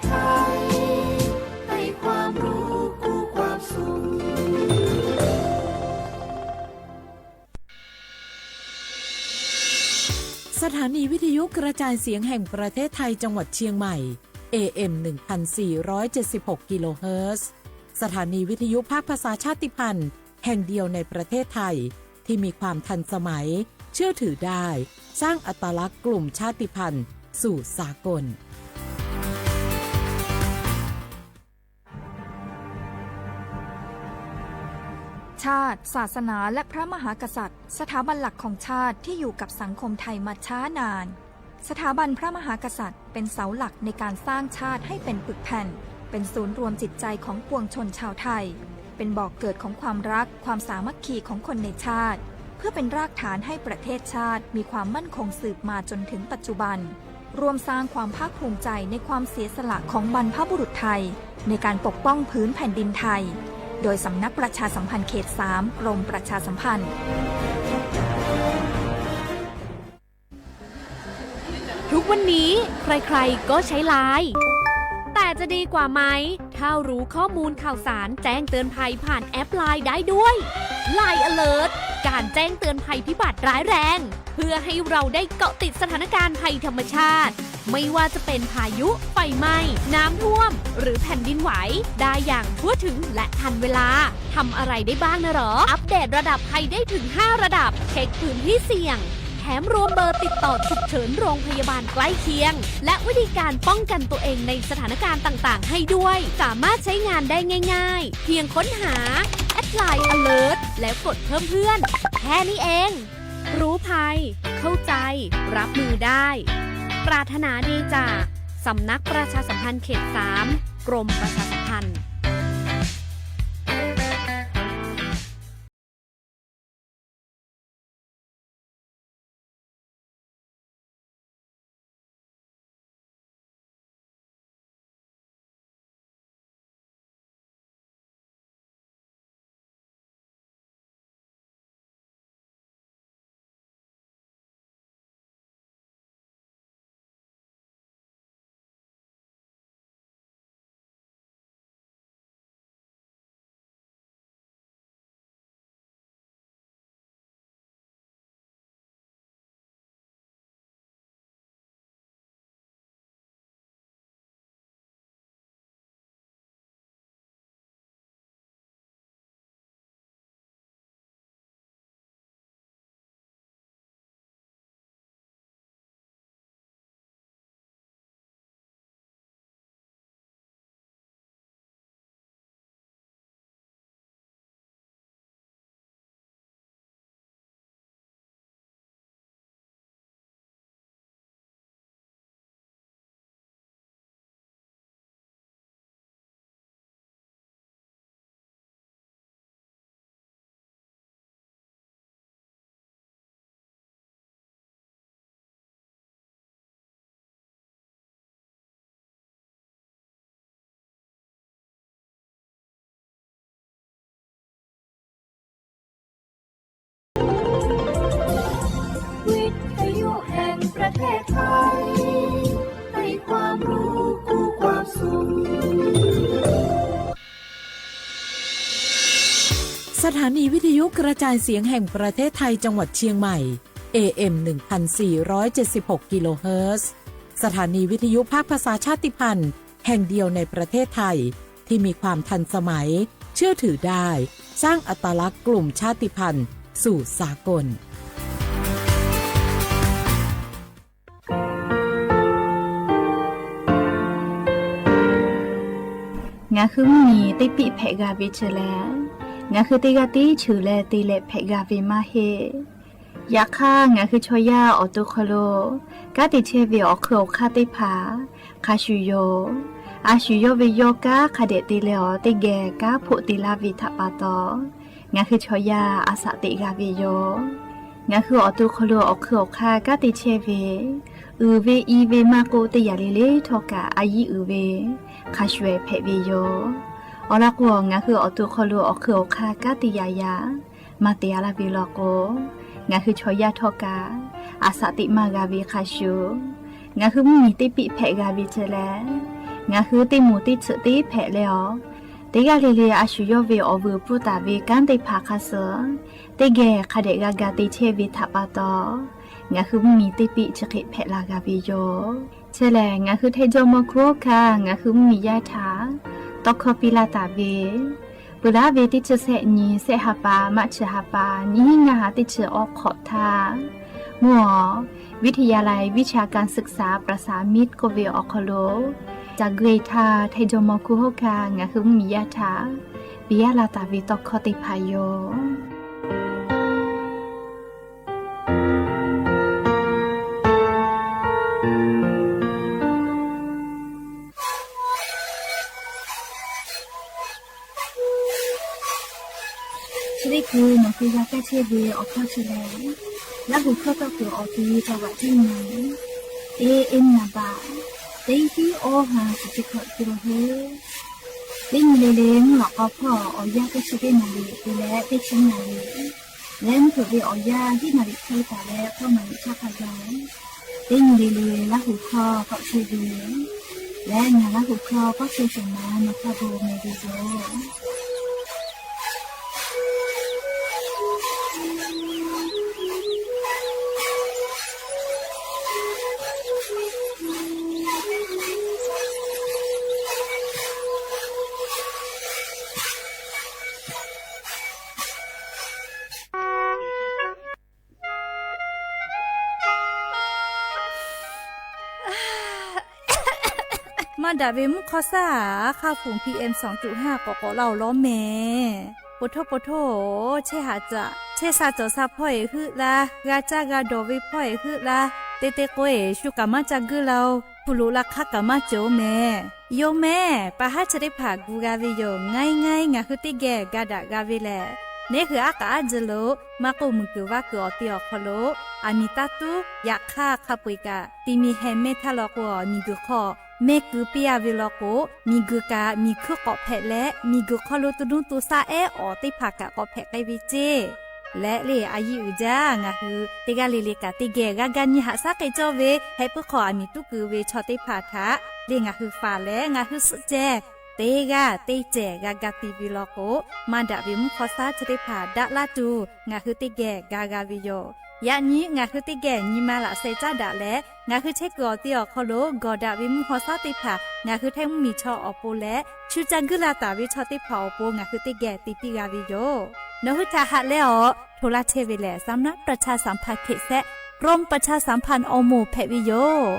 ไทย ให้ความรู้คู่ความสุข สถานีวิทยุกระจายเสียงแห่งประเทศไทยจังหวัดเชียงใหม่ เอ เอ็ม หนึ่งพันสี่ร้อยเจ็ดสิบหก กิโลเฮิรตซ์ สถานีวิทยุภาคภาษาชาติพันธุ์แห่งเดียวในประเทศไทย ที่มีความทันสมัย เชื่อถือได้ สร้างอัตลักษณ์กลุ่มชาติพันธุ์สู่สากล ชาติ ศาสนา และพระมหากษัตริย์ สถาบันหลักของชาติที่อยู่กับสังคมไทยมาช้านาน สถาบันพระมหากษัตริย์เป็นเสาหลักในการสร้างชาติให้เป็นปึกแผ่น เป็นศูนย์รวมจิตใจของปวงชนชาวไทย เป็นบ่อกเกิดของความรัก ความสามัคคีของคนในชาติ เพื่อเป็นรากฐานให้ประเทศชาติมีความมั่นคงสืบมาจนถึงปัจจุบัน ร่วมสร้างความภาคภูมิใจในความเสียสละของบรรพบุรุษไทย ในการปกป้องผืนแผ่นดินไทย โดยสำนักประชาสัมพันธ์เขตสาม กรมประชาสัมพันธ์ ทุกวันนี้ใครๆก็ใช้ไลน์ แต่จะดีกว่าไหม ถ้ารู้ข้อมูลข่าวสารแจ้งเตือนภัยผ่านแอปไลน์ได้ด้วย ไลน์ Alert การแจ้งเตือนภัยพิบัติร้ายแรง เพื่อให้เราได้เกาะติดสถานการณ์ภัยธรรมชาติ ไม่ว่าจะเป็นพายุ ไฟไหม้ น้ำท่วม หรือแผ่นดินไหว ได้อย่างทั่วถึงและทันเวลา ทำอะไรได้บ้างนะหรอ อัปเดตระดับภัยได้ถึงห้าระดับ เช็คพื้นที่เสี่ยง แถมรวมเบอร์ติดต่อฉุกเฉินโรงพยาบาลใกล้เคียง และวิธีการป้องกันตัวเองในสถานการณ์ต่างๆ ให้ด้วย สามารถใช้งานได้ง่ายๆ เพียงค้นหา แอดไลน์ Alert แล้วกดเพิ่มเพื่อน แค่นี้เอง รู้ภัย เข้าใจ รับมือได้ ปรารถนาดีจาก สำนักประชาสัมพันธ์เขตสาม กรมประชาสัมพันธ์ วิทยุแห่งประเทศไทย ให้ความรู้คู่ความสุข สถานีวิทยุกระจายเสียงแห่งประเทศไทยจังหวัดเชียงใหม่ เอ เอ็ม หนึ่งพันสี่ร้อยเจ็ดสิบหก กิโลเฮิรตซ์ สถานีวิทยุภาคภาษาชาติพันธุ์แห่งเดียวในประเทศไทย ที่มีความทันสมัย เชื่อถือได้ สร้างอัตลักษณ์กลุ่มชาติพันธุ์สู่สากล Ngaˬ hui mvuhˇ miˬ teˇ piˆ hpehꞈ g'a ve chi leh, ngaˬ hui teˇ g'aˇ tiˉ cheuˬ leh te leh hpehꞈ g'a ve maˇ heˆ. Yaꞈ hk'aˇ, ngaˬ hui chaw yaˇ awˬ to hk'aw lo kanˉ te chehˇ ve awˬ hk'eun awˬ hk'aˇ teˇ hpaˍ hk'a shuˍ yoˬ. A shu yawˇ ve yawˇ kanˉ hk'a dehꞈ te leh awˬ teˇ geh kanˉ hpoˆ te laˇ ve htaꞈ pa taw, ngaˬ hui chaw yaˇ a shaꞈ teꞈ g'a ve yoˬ. Ngaˬ hui awˬ to hk'aw lo awˬ hk'eun awˬ hk'aˇ kanˉ te chehˇ ve, uiˍ ve i ve maˇ k'oˆ, teˇ yanˇ le le htawˇ kaꞈ a yiˉ uiˍ ve hk'a shuˍ ehˍ hpehꞈ ve yoˬ. Awˬ lawn k'o, ngaˬ hui awˬ to hk'aw lo awˬ hk'eun awˬ hk'aˇ kanˉ te yaꞈ yaꞈ maˇ te a laˇ ve law k'o, ngaˬ hui chaw yaˇ htawˇ kaꞈ a shaꞈ teꞈ maˇ g'a ve hk'a shuˍ, ngaˬ hui mvuhˇ miˬ teˇ piˆ hpehꞈ g'a ve chi leh, Ngaˬ hui teˇ moˍ teˇ tsuhꞈ teˇ hpehꞈ leh awˬ, teˇ g'aˇ le le a shu yawˇ ve awˬ vuiˬ pfuhˇ taˍ ve kanˉ teˇ hpaˍ hk'a suh, teˇ geh hk'a dehꞈ g'a ga te chehˇ ve htaꞈ pa taw, ngaˬ hui mvuhˇmiˬ teˇ piˆ chi hk'e hpehꞈ la g'a ve yoˬ. Chi lehˬ, ngaˬ hui Htaiˇ jawˇmawˇ hkunˉ hawˉ hkanˇ ngaˬ hui mvuhˇmiˬ yaˇ htaꞈ tawˇ hkawˇ piˇ laˇ taˍ ve, peuˬ laˉ ve teˇ chi sehˆ nyi, sehˆ ha pa, March ha pa, nyiˇ hinˉ ngaˇ ha teˇ chi awˬ hk'awꞈ htaˇ, mvuhˇ awˬ วิทยาลัยวิชาการศึกษาประสามิตร k'oˆ ve awˬ hk'aw lo ca gu e htaˇ, Htaiˇ jawˇmawˇ hkunˉ hawˉ hkanˇ ngaˬ hui mvuhˇmiˬ yaˇ htaꞈ piˇ laˇ taˍ ve tawˇ hkawˇ teˇ hpaˍ yoˬ. Chi teˇ hkui nawˬ hui g'a kaˇ chehˇ ve awˬ hkawˇ chi lehˬ, Laˇ hu hkawˇ tawˇ kuiˬ awˬ ti จังหวัดที่หนึ่ง, teˇ, teˇ naˍ baꞈ, teˇ hiˉ awˇ ha chi teˇ hkawꞈ te la heˆ. Teˇ nyi le le mvuhˇ lawꞈ k'aw hpawˇ awˬ yanˇ teˇ chi teˇ naˍ riˍ te leh teˇ chi naˍ riˍ, leh mvuhˇ hpeuꞈ ve awˬ yanˇ hiˉ naˍ riˍ hk'e taˍ leh hpawˇ naˍ riˍ chaˇ hk'a gaˬ, teˇ nyi le le Laˇ hu hkawˇ k'awꞈ chehˇ ve, leh ngaˬ Laˇ hu hkawˇ k'awꞈ chehˇ sheˍ ma nawˬ hk'a bon meh ve yoˬ. Maˇ daꞈ ve mvuhˇ hk'awˇ shaˉ, a hk'aˇ fuˍ PM สองจุดห้า k'awꞈ k'awꞈ laˇ-oˬ lawˉ mehˍ. Poˬ htoˇ poˬ htoˇ, chehˇ haꞈ caꞈ chehˇ sha cawˬ sha hpawˇ eˬ heuˆ laˇ, g'a caˇ g'a dawˬ ve hpawˇ eˬ heuˆ laˇ, te te k'o eˬ shu kaꞈ maˇ ca guiˇ laˇ-oˬ. Hpu loꞈ la hk'aˇ kaꞈ maˇ cawˬ-oˬ mehˍ. Yoˬ mehˍ, pa haˉ chi teˇ hpaˍ gu g'a ve yoˬ. Ngaˬ e ngaˬ e ngaˬ hui teˇ geh ga daꞈ g'a ve lehˬ, neˉ hui aˉ k'aꞈ aˉ jeh lo maˇ k'oˆ, muiˬ guiˬ vaˇ kuiˬ awˬ te awˬ hk'aw lo aˬ miˍ taˇ tuˉ yaꞈ hk'aˇ hk'a peu-eˬ kaꞈ ti mi heh mehˇ htaˇ law k'o, miˬ guiˬ hk'aw mehˇ keu piˇ-a ve law k'o, miˬ guiˬ kaꞈ miˬ hkuiˇ k'awꞈ hpehꞈ leh, miˬ guiˬ hk'aw lo to nuˇ to shaˆ ehˉ awˬ teˇ hpaˍ kaꞈ k'awꞈ hpehꞈ k'ai ve ceˇ. Leh le a yiˇ uiˍ jaˇ, ngaˬ hui teˇ g'aˇ le le kaꞈ teˇ geh g'a ga nyi haꞈ shaˉ k'ai cawˇ ve, heh puiˉ hk'aw aˬ miˍ tuˉ keu ve chaw teˇ hpaˍ htaꞈ le ngaˬ hui faˍ leh ngaˬ hui suhˆ ceh teˇ g'aˇ teˇ cehˬ g'a ga ti ve law k'o, maˇ daꞈ ve mvuhˇ hk'awˇ shaˉ chi teˇ hpaˍ daꞈ laˇ tuˬ ngaˬ hui teˇ geh ga g'a ve yoˬ. Yaꞈ nyi ngaˬ hui teˇ geh nyi ma laꞈ sheh caˉ daꞈ leh, ngaˬ hui chehˇ kuiˬ awˬ te awˬ hk'aw lo gawˬ daꞈ ve mvuhˇ hk'awˇ shaˉ teˇ hpaˍ ngaˬ hui Htaiˇ mvuhˇmiˬ chaw awˬ pon leh, shu ca guiˇ la taˍ ve chaw teˇ hpaˍ awˬ pon ngaˬ hui teˇ geh te piˇ g'a ve yoˬ. Nawˬ hui htaꞈ haꞈ leh awˬ hto laˇ chehˇ ve lehˬ, สำนักประชาสัมพันธ์เขต แซะ กรมประชาสัมพันธ์ awˬ moˍ hpehꞈ ve yoˬ.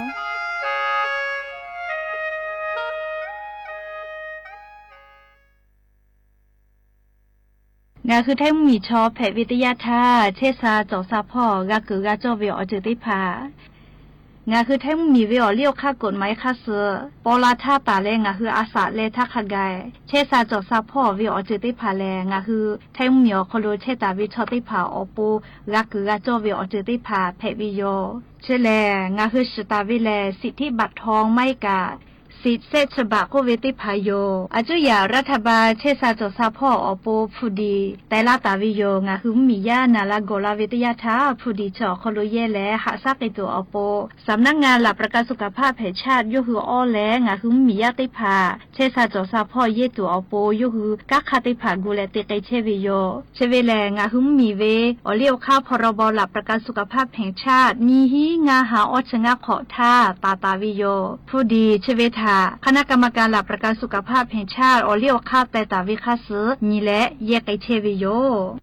Ngaˬ hui Htaiˇ mvuhˇmiˬ chaw hpehꞈ ve teˇ yanˇ htaˇ, chehˇ sha cawˬ sha hpawˇ g'a keunˍ g'a cawˇ ve awˬ ceuˬ teˇ hpaˍ, ngaˬ hui Htaiˇ mvuhˇmiˬ ve awˬ liˇ awˬ hk'aˇ กฎหมาย hk'aˇ suh paw la htaˇ taˍ leh ngaˬ hui a shaꞈ leh htaˇ hk'a gaˬ, chehˇ sha cawˬ sha hpawˇ ve awˬ ceuˬ teˇ hpaˍ lehˬ, ngaˬ hui Htaiˇ mvuhˇmiˬ awˬ hk'aw lo chehˇ taˍ ve chaw teˇ hpaˍ awˬ pon g'a keunˍ g'a cawˇ ve awˬ ceuˬ teˇ hpaˍ hpehꞈ ve yoˬ. Chi lehˬ, ngaˬ hui shiˍ taˍ ve lehˬ, สิทธิบัตรทอง maˇ heˆ kaꞈ, สิทธิ์แซะฉบับ k'oˆ ve teˇ hpaˍ yoˬ. A cuˇ yaꞈ รัฐบาล chehˇ sha cawˬ sha hpawˇ awˬ pon hpu diˍ teh laˇ taˍ ve yoˬ. Ngaˬ hui mvuhˇmiˬ yaˇ naˍ la gawˬ la ve teˇ yanˇ htaˇ, hpu diˍ chi awˬ hk'aw lo yehˇ leh haꞈ shaˉ k'ai tuˬ awˬ pon, สำนักงานหลักประกันสุขภาพแห่งชาติ yawˇ hui awˇ leh ngaˬ hui mvuhˇmiˬ yaˇ teˇ hpaˍ chehˇ sha cawˬ sha hpawˇ yehˇ tuˬ awˬ pon yawˇ hui kanˉ hk'aˇ teˇ hpaˍ gu leh te k'ai chehˇ ve yoˬ. Chi ve lehˬ, ngaˬ hui mvuhˇmiˬ ve awˬ liˇ awˬ hk'aˇ พรบหลักประกันสุขภาพแห่งชาติ nyiˇ hinˉ ngaˇ ha awˇ chi ngaˇ hk'awꞈ htaˇ taˍ taˍ ve yoˬ. Hpu diˍ chi ve htaꞈ คณะกรรมการหลักประกันสุขภาพแห่งชาติ awˬ liˇ awˬ hk'aˇ teh taˍ ve hk'aˇ suh nyi leh yehˇ k'ai chehˇ ve yoˬ.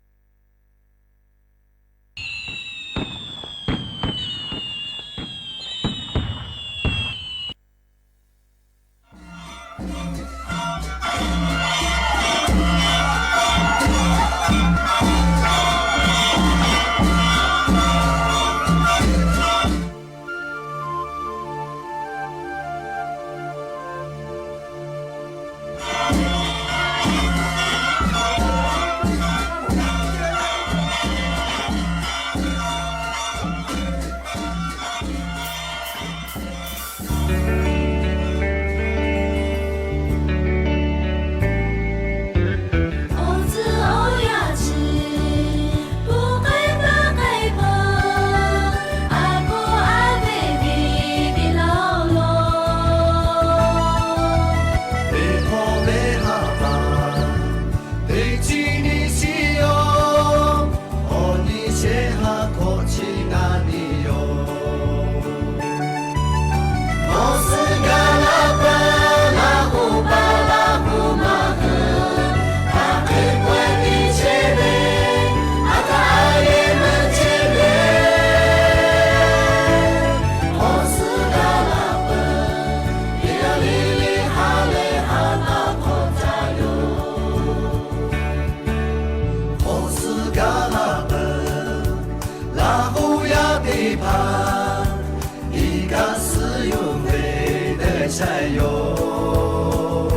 Ca yoˬ.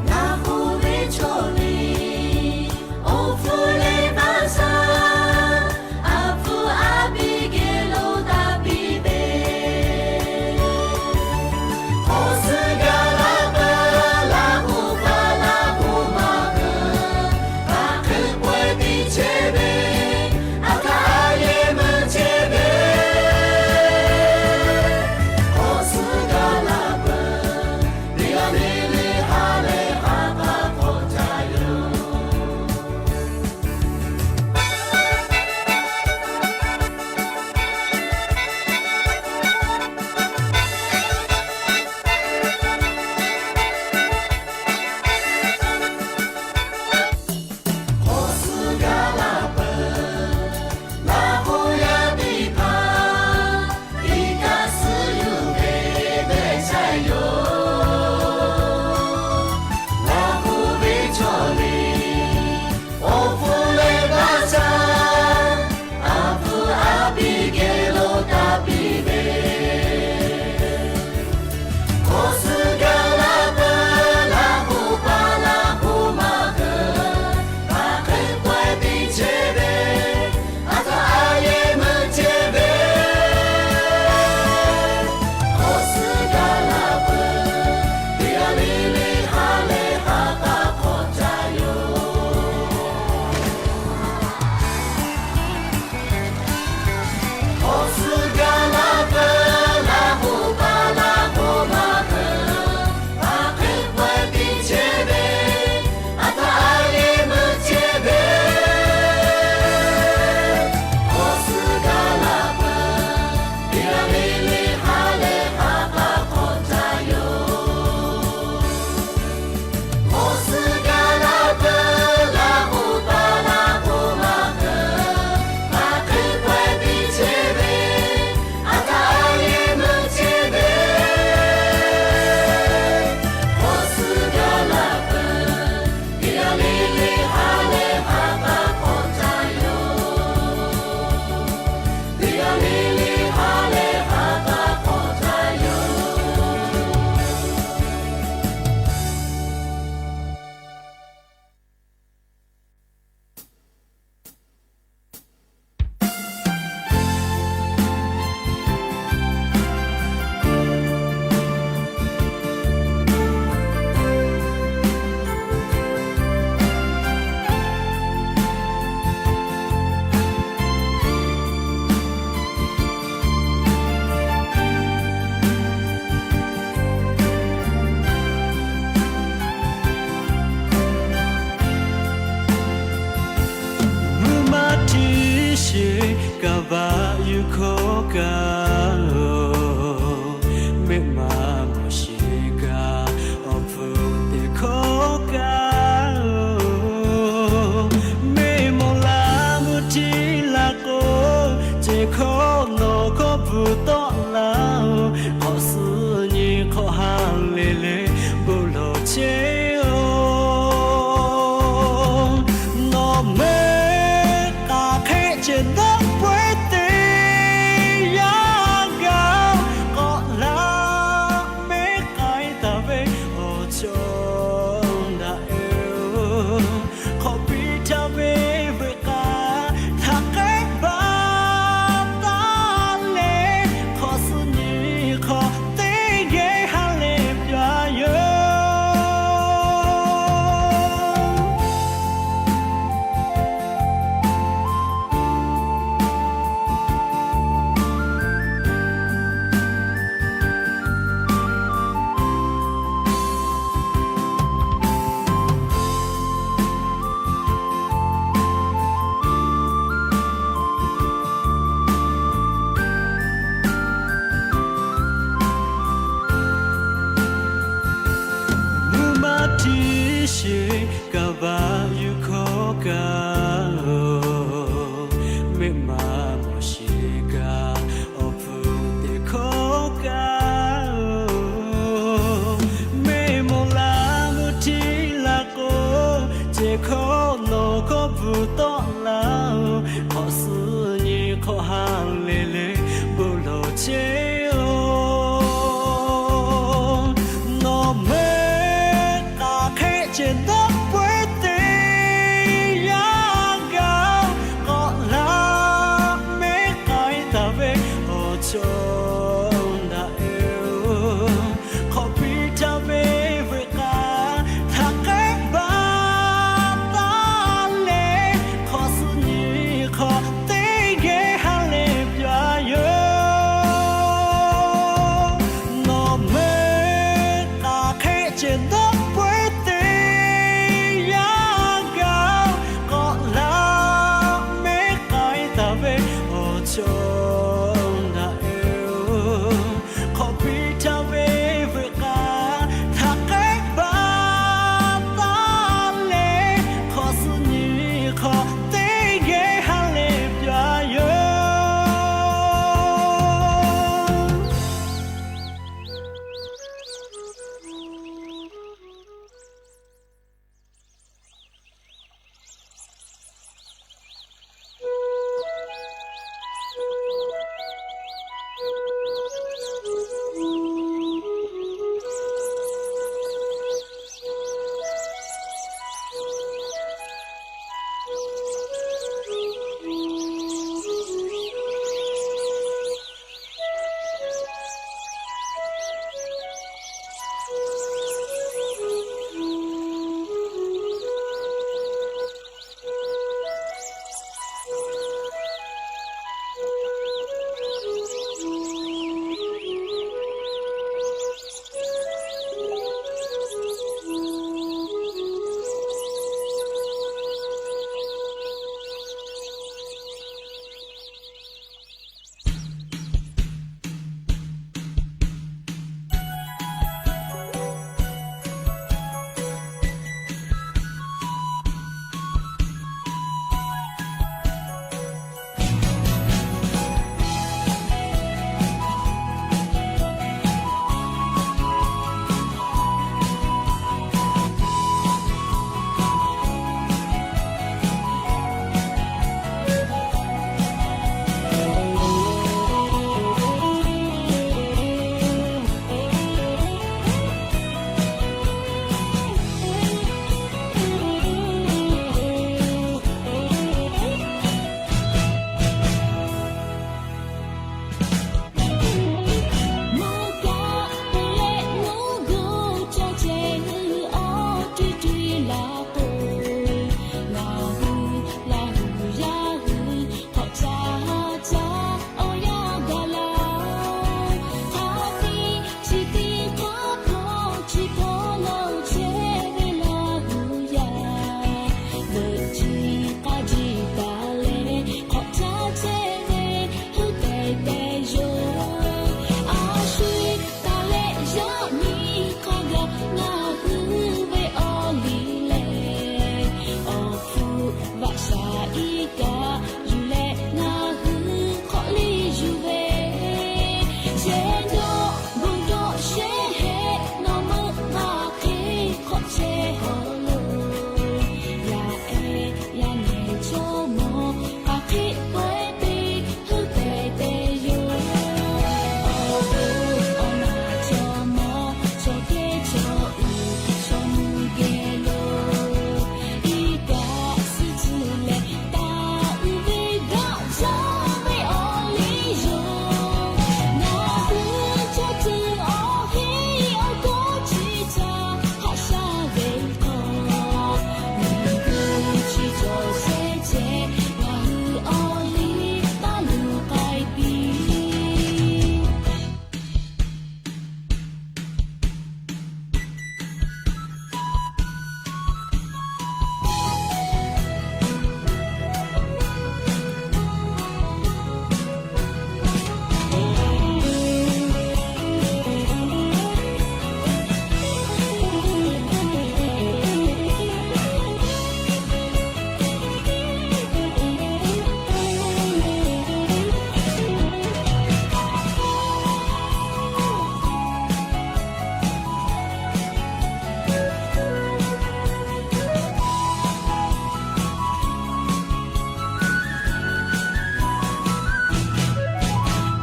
Laˇ k'oˆ ve chaw liˇ awˬ hpfuhˇ leh baˆ shaˍ, a hpfuhˇ a piˇ geh lo taˇ piˇ ve. K'awꞈ suh gaˬ la peuˬ, laˇ k'oˆ pa laˇ k'oˆ maˇ keu, hk'aˬ hk'e pawehˇ tiˇ chehˇ ve, a htaꞈ a yehˬ meuˇ chehˇ ve. K'awꞈ suh gaˬ la peuˬ, teˇ g'aˇ le le ha leh ha k'aˉ k'awꞈ ca yoˬ. K'awꞈ suh gaˬ la peuˬ, laˇ k'oˆ yaˇ teˇ hpaˍ, iˉ kaˆ suh yuˬ ve dehꞈ ca yoˬ. Laˇ k'oˆ ve chaw liˇ awˬ hpfuhˇ leh baˆ shaˍ, a hpfuhˇ a piˇ geh lo taˇ piˇ ve. K'awꞈ suh gaˬ la peuˬ, laˇ k'oˆ pa laˇ k'oˆ maˇ keu, hk'aˬ hk'e pawehˇ tiˇ chehˇ ve, a htaꞈ a yehˬ meuˇ chehˇ ve. K'awꞈ suh gaˬ la peuˬ, teˇ g'aˇ le le ha leh ha k'aˉ k'awꞈ ca yoˬ. K'awꞈ suh gaˬ la peuˬ, laˇ k'oˆ pa laˇ k'oˆ maˇ keu, hk'aˬ hk'e pawehˇ tiˇ chehˇ ve, a htaꞈ a yehˬ meuˇ chehˇ ve. K'awꞈ suh gaˬ la peuˬ, teˇ g'aˇ le le ha leh ha k'aˉ k'awꞈ ca yoˬ. K'awꞈ suh gaˬ la peuˬ, laˇ k'oˆ pa laˇ k'oˆ maˇ keu, hk'aˬ hk'e pawehˇ tiˇ chehˇ ve, a htaꞈ a yehˬ meuˇ chehˇ ve. K'awꞈ suh gaˬ la peuˬ, teˇ g'aˇ le le ha leh ha k'aˉ k'awꞈ ca yoˬ. Teˇ g'aˇ le le ha leh ha k'aˉ k'awꞈ ca yoˬ. Mvuhˇ maˇ htiˇ sheˍ kaˍ baꞈ yuˬ hkawˇ kaꞈ-oˬ, mehˆ maˇ mawˬ sheˍ kaꞈ awˬ hpfuhˇ te hkawˇ kaꞈ-oˬ, mehˆ mawˬ laˇ mvuhˇ htiˇ laˇ k'o, cehˬ hkawˇ nawˬ hkawˇ bvuhꞈ tawˆ laˇ-oˬ, k'awꞈ suh nyi hk'awꞈ ha lehˬ lehˬ bon lawˬ chehˇ-oˬ. Nawˬ meuˇ k'aˬ hk'e cehˬ dawˇ pawehˇ te yaˇ gaˬ k'awꞈ laˇ mehˉ k'ai taˍ ve awˬ cawˬ daꞈ e-oˬ. Hk'awꞈ piˇ htaˇ ve veuꞈ k'aˍ htaꞈ k'ehˉ baˬ taˍ leh, hk'awꞈ suh nyi hk'awꞈ teˇ geh ha lehˬ pyaꞈ yoˬ. Mvuhˇ maˇ htiˇ sheˍ kaˍ baꞈ yuˬ hkawˇ kaꞈ-oˬ, mehˆ maˇ mawˬ sheˍ kaꞈ awˬ hpfuhˇ te hkawˇ kaꞈ-oˬ, mehˆ mawˬ laˇ mvuhˇ htiˇ laˇ k'o, cehˬ hkawˇ nawˬ hkawˇ bvuhꞈ tawˆ laˇ-oˬ, k'awꞈ suh nyi hk'awꞈ ha lehˬ lehˬ bon lawˬ chehˇ-oˬ. Yaꞈ nyi hk'a gaˬ ngaˬ hui ve awˬ liˇ lehˬ, awˬ hpfuhˇ vaꞈ shaˍ iˉ kaˆ yuˬ leh ngaˬ hui hk'awꞈ liˇ yuˬ ve, shehˍ dawˆ bon dawˆ shehˍ hehˆ nawˬ meuˆ hk'aˬ hk'e hk'awꞈ chehˇ haw lo. Yaˇ ehˉ yaˇ nehˬ chaw mawˬ hk'aˬ hk'e pawehˇ te hui pehˍ te yoˬ. Awˬ bon awˬ naˬ chaw mawˬ chaw kehˉ chaw uiˍ chaw mvuh geh lo, iˉ kaˆ suhˉ tcuh leh taˍ uiˍ ve daꞈ jaˇ ve awˬ liˇ yoˬ. Ngaˬ hui chaw ceuˬ awˬ heˆ awˬ kawˇ chi htaꞈ haꞈ shaˉ ve hk'aw, miˬguiˬ chi cawˬ chehˇ chehˇ ngaˬ hui awˬ liˇ taˇ luˬ k'ai piˇ.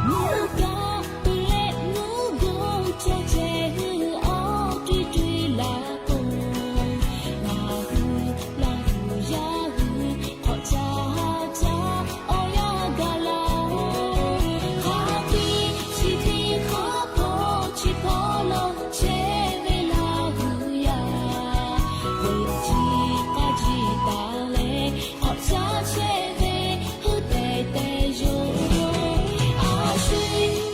Mvuhˇ kaˆ peuˬ leh mvuhˇ g'uˇ cawˬ chehˇ hui awˬ tuˇ tuˇ laˇ k'o, ngaˬ hui Laˇ huˍ yaˇ hui hk'awꞈ caˇ caˇ awˬ yanˇ gaˬ laˇ-oˬ. Hk'a tiꞈ chi teˇ hk'aˇ hpawˇ chi hpawˇ lo chehˇ ve Laˇ huˍ yaˇ, veuꞈ jiˇ k'aˇ jiˇ taˍ leh hk'awꞈ caˇ chehˇ ve hui tehˬ tehˬ yoˬ. A shu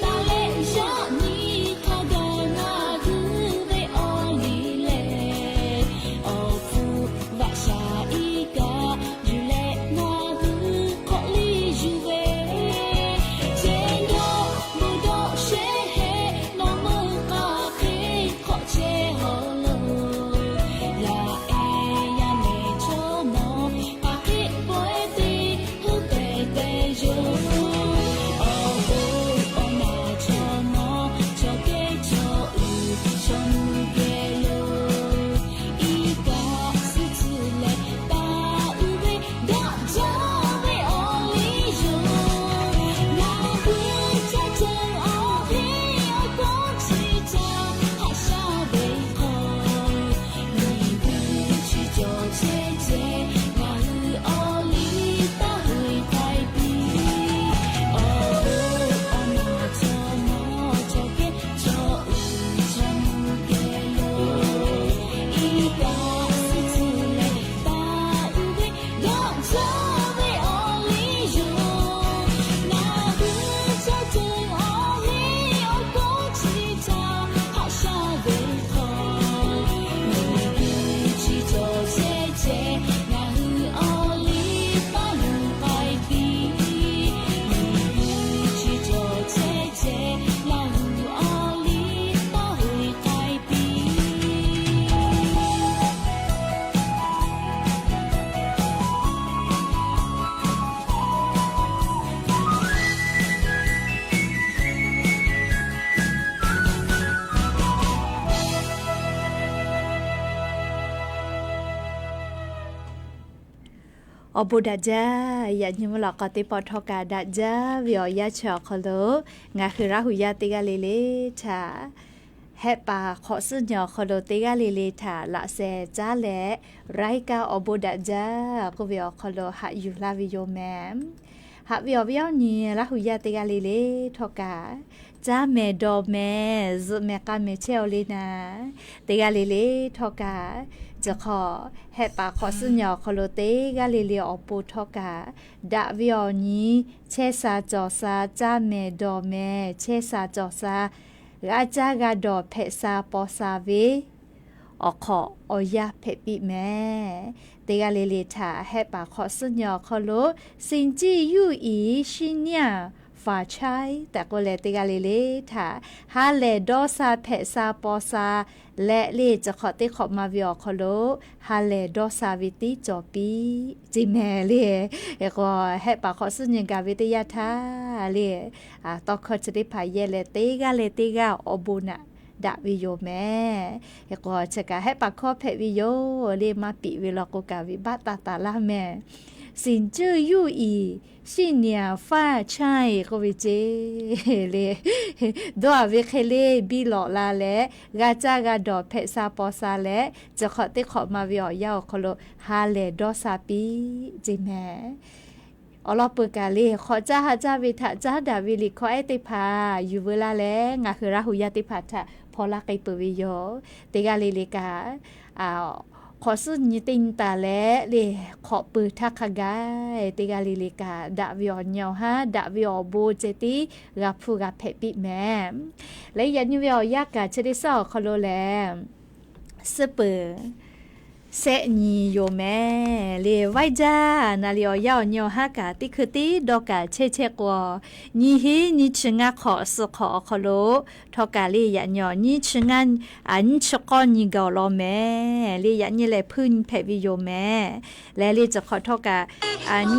taˍ leh yaꞈ nyi hk'a gaˬ ngaˬ hui ve awˬ liˇ lehˬ, awˬ hpfuhˇ vaꞈ shaˍ iˉ kaˆ yuˬ leh ngaˬ hui hk'awꞈ liˇ yuˬ ve, ceh dawˆ bon dawˆ shehˍ hehˆ nawˬ meuˆ hk'aˬ hk'e hk'awꞈ chehˇ haw lo. Yaˇ ehˉ yaˇ nehˬ chaw mawˬ hk'aˬ hk'e pawehˇ te hui pehˍ te yoˬ. Awˬ bon awˬ naˬ chaw mawˬ chaw kehˉ chaw uiˍ chaw mvuh geh lo, iˉ kaˆ suhˉ tcuh leh taˍ uiˍ ve daꞈ jaˇ ve awˬ liˇ yoˬ. Ngaˬ hui chaw ceuˬ awˬ heˆ awˬ kawˇ chi htaꞈ haꞈ shaˉ ve hk'aw, miˬguiˬ chi cawˬ chehˇ chehˇ ngaˬ hui awˬ liˇ taˇ hui k'ai piˇ. Awˬ bon awˬ naˬ chaw mawˬ chaw kehˉ chaw uiˍ chaw mvuh geh lo, iˉ kaˆ suhˉ tcuh leh taˍ uiˍ ve daꞈ jaˇ ve awˬ liˇ yoˬ. Ngaˬ hui chaw ceuˬ awˬ heˆ awˬ kawˇ chi htaꞈ haꞈ shaˉ ve hk'aw, miˬguiˬ chi cawˬ chehˇ chehˇ ngaˬ hui awˬ liˇ taˇ hui k'ai piˇ. Miˬguiˬ chi cawˬ chehˇ chehˇ Laˇ huˍ awˬ liˇ taˇ hui k'ai piˇ. Awˬ bon daꞈ jaˇ. Yaꞈ nyi mvuhˇ lawꞈ k'aw teˇ pawˆ htawˇ kaꞈ daꞈ jaˇ ve awˬ yanˇ chi awˬ hk'aw lo, ngaˬ hui Laˇ huˍ yaˇ teˇ g'aˇ le le htaꞈ hehˆ paˍ hk'awꞈ suhˉ nyi awˬ hk'aw lo teˇ g'aˇ le le htaꞈ laꞈ sheh caˉ leh, รายการ Awˬ bon daꞈ jaˇ k'oˆ ve awˬ hk'aw lo haꞈ yuˬ laˇ ve yoˬ mehˍ. Haꞈ ve awˬ viˉ awˬ nyi Laˇ huˍ yaˇ teˇ g'aˇ le le htawˇ kaꞈ, caˇ mehˍ dawˬ mehˍ zuhꞈ mehˍ k'a mehˍ chehˇ-oˬ le naˍ, teˇ g'aˇ le le htawˇ kaꞈ, chi hk'awꞈ hehˆ paˍ hk'awꞈ suhˉ nyi awˬ hk'aw lo teˇ g'aˇ le le awˬ pon htawˇ kaꞈ, daꞈ ve awˬ nyi chehˇ sha cawˬ sha, caˇ mehˍ dawˬ mehˍ chehˇ sha cawˬ sha, g'a caˇ g'a dawˬ hpehꞈ sha paw sha ve awˬ hk'awꞈ awˬ yanˇ hpehꞈ piˇ mehˍ. Teˇ g'aˇ le le htaꞈ hehˆ paˍ hk'awꞈ suhˉ nyi awˬ hk'aw lo สิ่งที่อยู่อีก shinˉ nyiˇ paˍ chaiˇ tehꞈ k'oˆ leh teˇ g'aˇ le le htaꞈ ha lehˬ dawˇ sha hpehꞈ sha paw sha leh le, chi hk'awꞈ teˇ hk'awꞈ ma ve awˬ hk'aw lo ha lehˬ dawˇ sha ve tiˉ cawˬ piˇ ce mehˍ le. Hk'e k'o, hehˆ paˍ hk'awꞈ suhˉ nyi gaˬ ve teˇ yanˇ htaˇ le, tawˇ hkawˇ chi teˇ hpaˍ yehˇ leh teˇ g'aˇ leh teˇ g'aˇ awˬ bon naꞈ daꞈ ve yoˬ mehˍ. Hk'e k'o, chi kaꞈ hehˆ paˍ hkawˇ hpehꞈ ve yoˬ le. Maˇ piꞈ ve law k'o kaꞈ ve baˆ taˇ taˍ laˇ mehˍ. 醒之又已，信念发钗 k'oˆ ve ce le. Dawˇ a ve hk'e le biˇ lawꞈ la leh, g'a caˇ g'a dawˬ hpehꞈ sha paw sha leh, chi hk'awꞈ teˇ hk'awꞈ ma ve awˬ yanˇ awˬ hk'aw lo ha lehˬ dawˇ sha piˇ ce mehˍ. Awˬ lawn peuˬ kaꞈ le, hk'awꞈ caˇ ha caˇ ve htaꞈ caˉ daꞈ ve liꞈ hkawˇ ehˉ teˇ hpaˍ yuˬ veu laˇ leh, ngaˬ hui Laˇ hu yaˇ teˇ hpaˍ htaꞈ hpaw laˇ k'ai peuˬ ve yoˬ. Teˇ g'aˇ le le kaꞈ, hk'awꞈ suhˉ nyi teˇ nyi taˍ leh le, hk'awꞈ peuˬ htaˇ hk'a gaˬ teˇ g'aˇ le le kaꞈ, daꞈ ve awˬ nyi awˬ haˉ, daꞈ ve awˬ bon ceh tiˉ g'a hpuˇ g'a hpehꞈ piˇ mehˍ. Leh yaꞈ nyi ve awˬ yanˇ kaꞈ chi teˇ suhˉ awˬ hk'aw lo lehˬ, suhˉ peuˬ shehˆ nyi yoˬ mehˍ le. Vaiˇ jaˇ naˍ riˍ awˬ yanˇ awˬ nyi awˬ haˉ kaꞈ teˇ hkui tiˉ dawˇ kaꞈ chehˇ chehˇ k'o, nyiˇ hinˉ nyiˇ chi ngaˇ hk'awꞈ suh hk'awꞈ awˬ hk'aw lo htawˇ kaꞈ le yaꞈ nyi nyiˇ chi ngaˇ, nyiˇ chi k'awˇ nyi gaˬ awˬ lawn mehˍ le. Yaꞈ nyi lehˬ hpuiˇ nyi hpehꞈ ve yoˬ mehˍ. Leh le chi hk'awꞈ htawˇ kaꞈ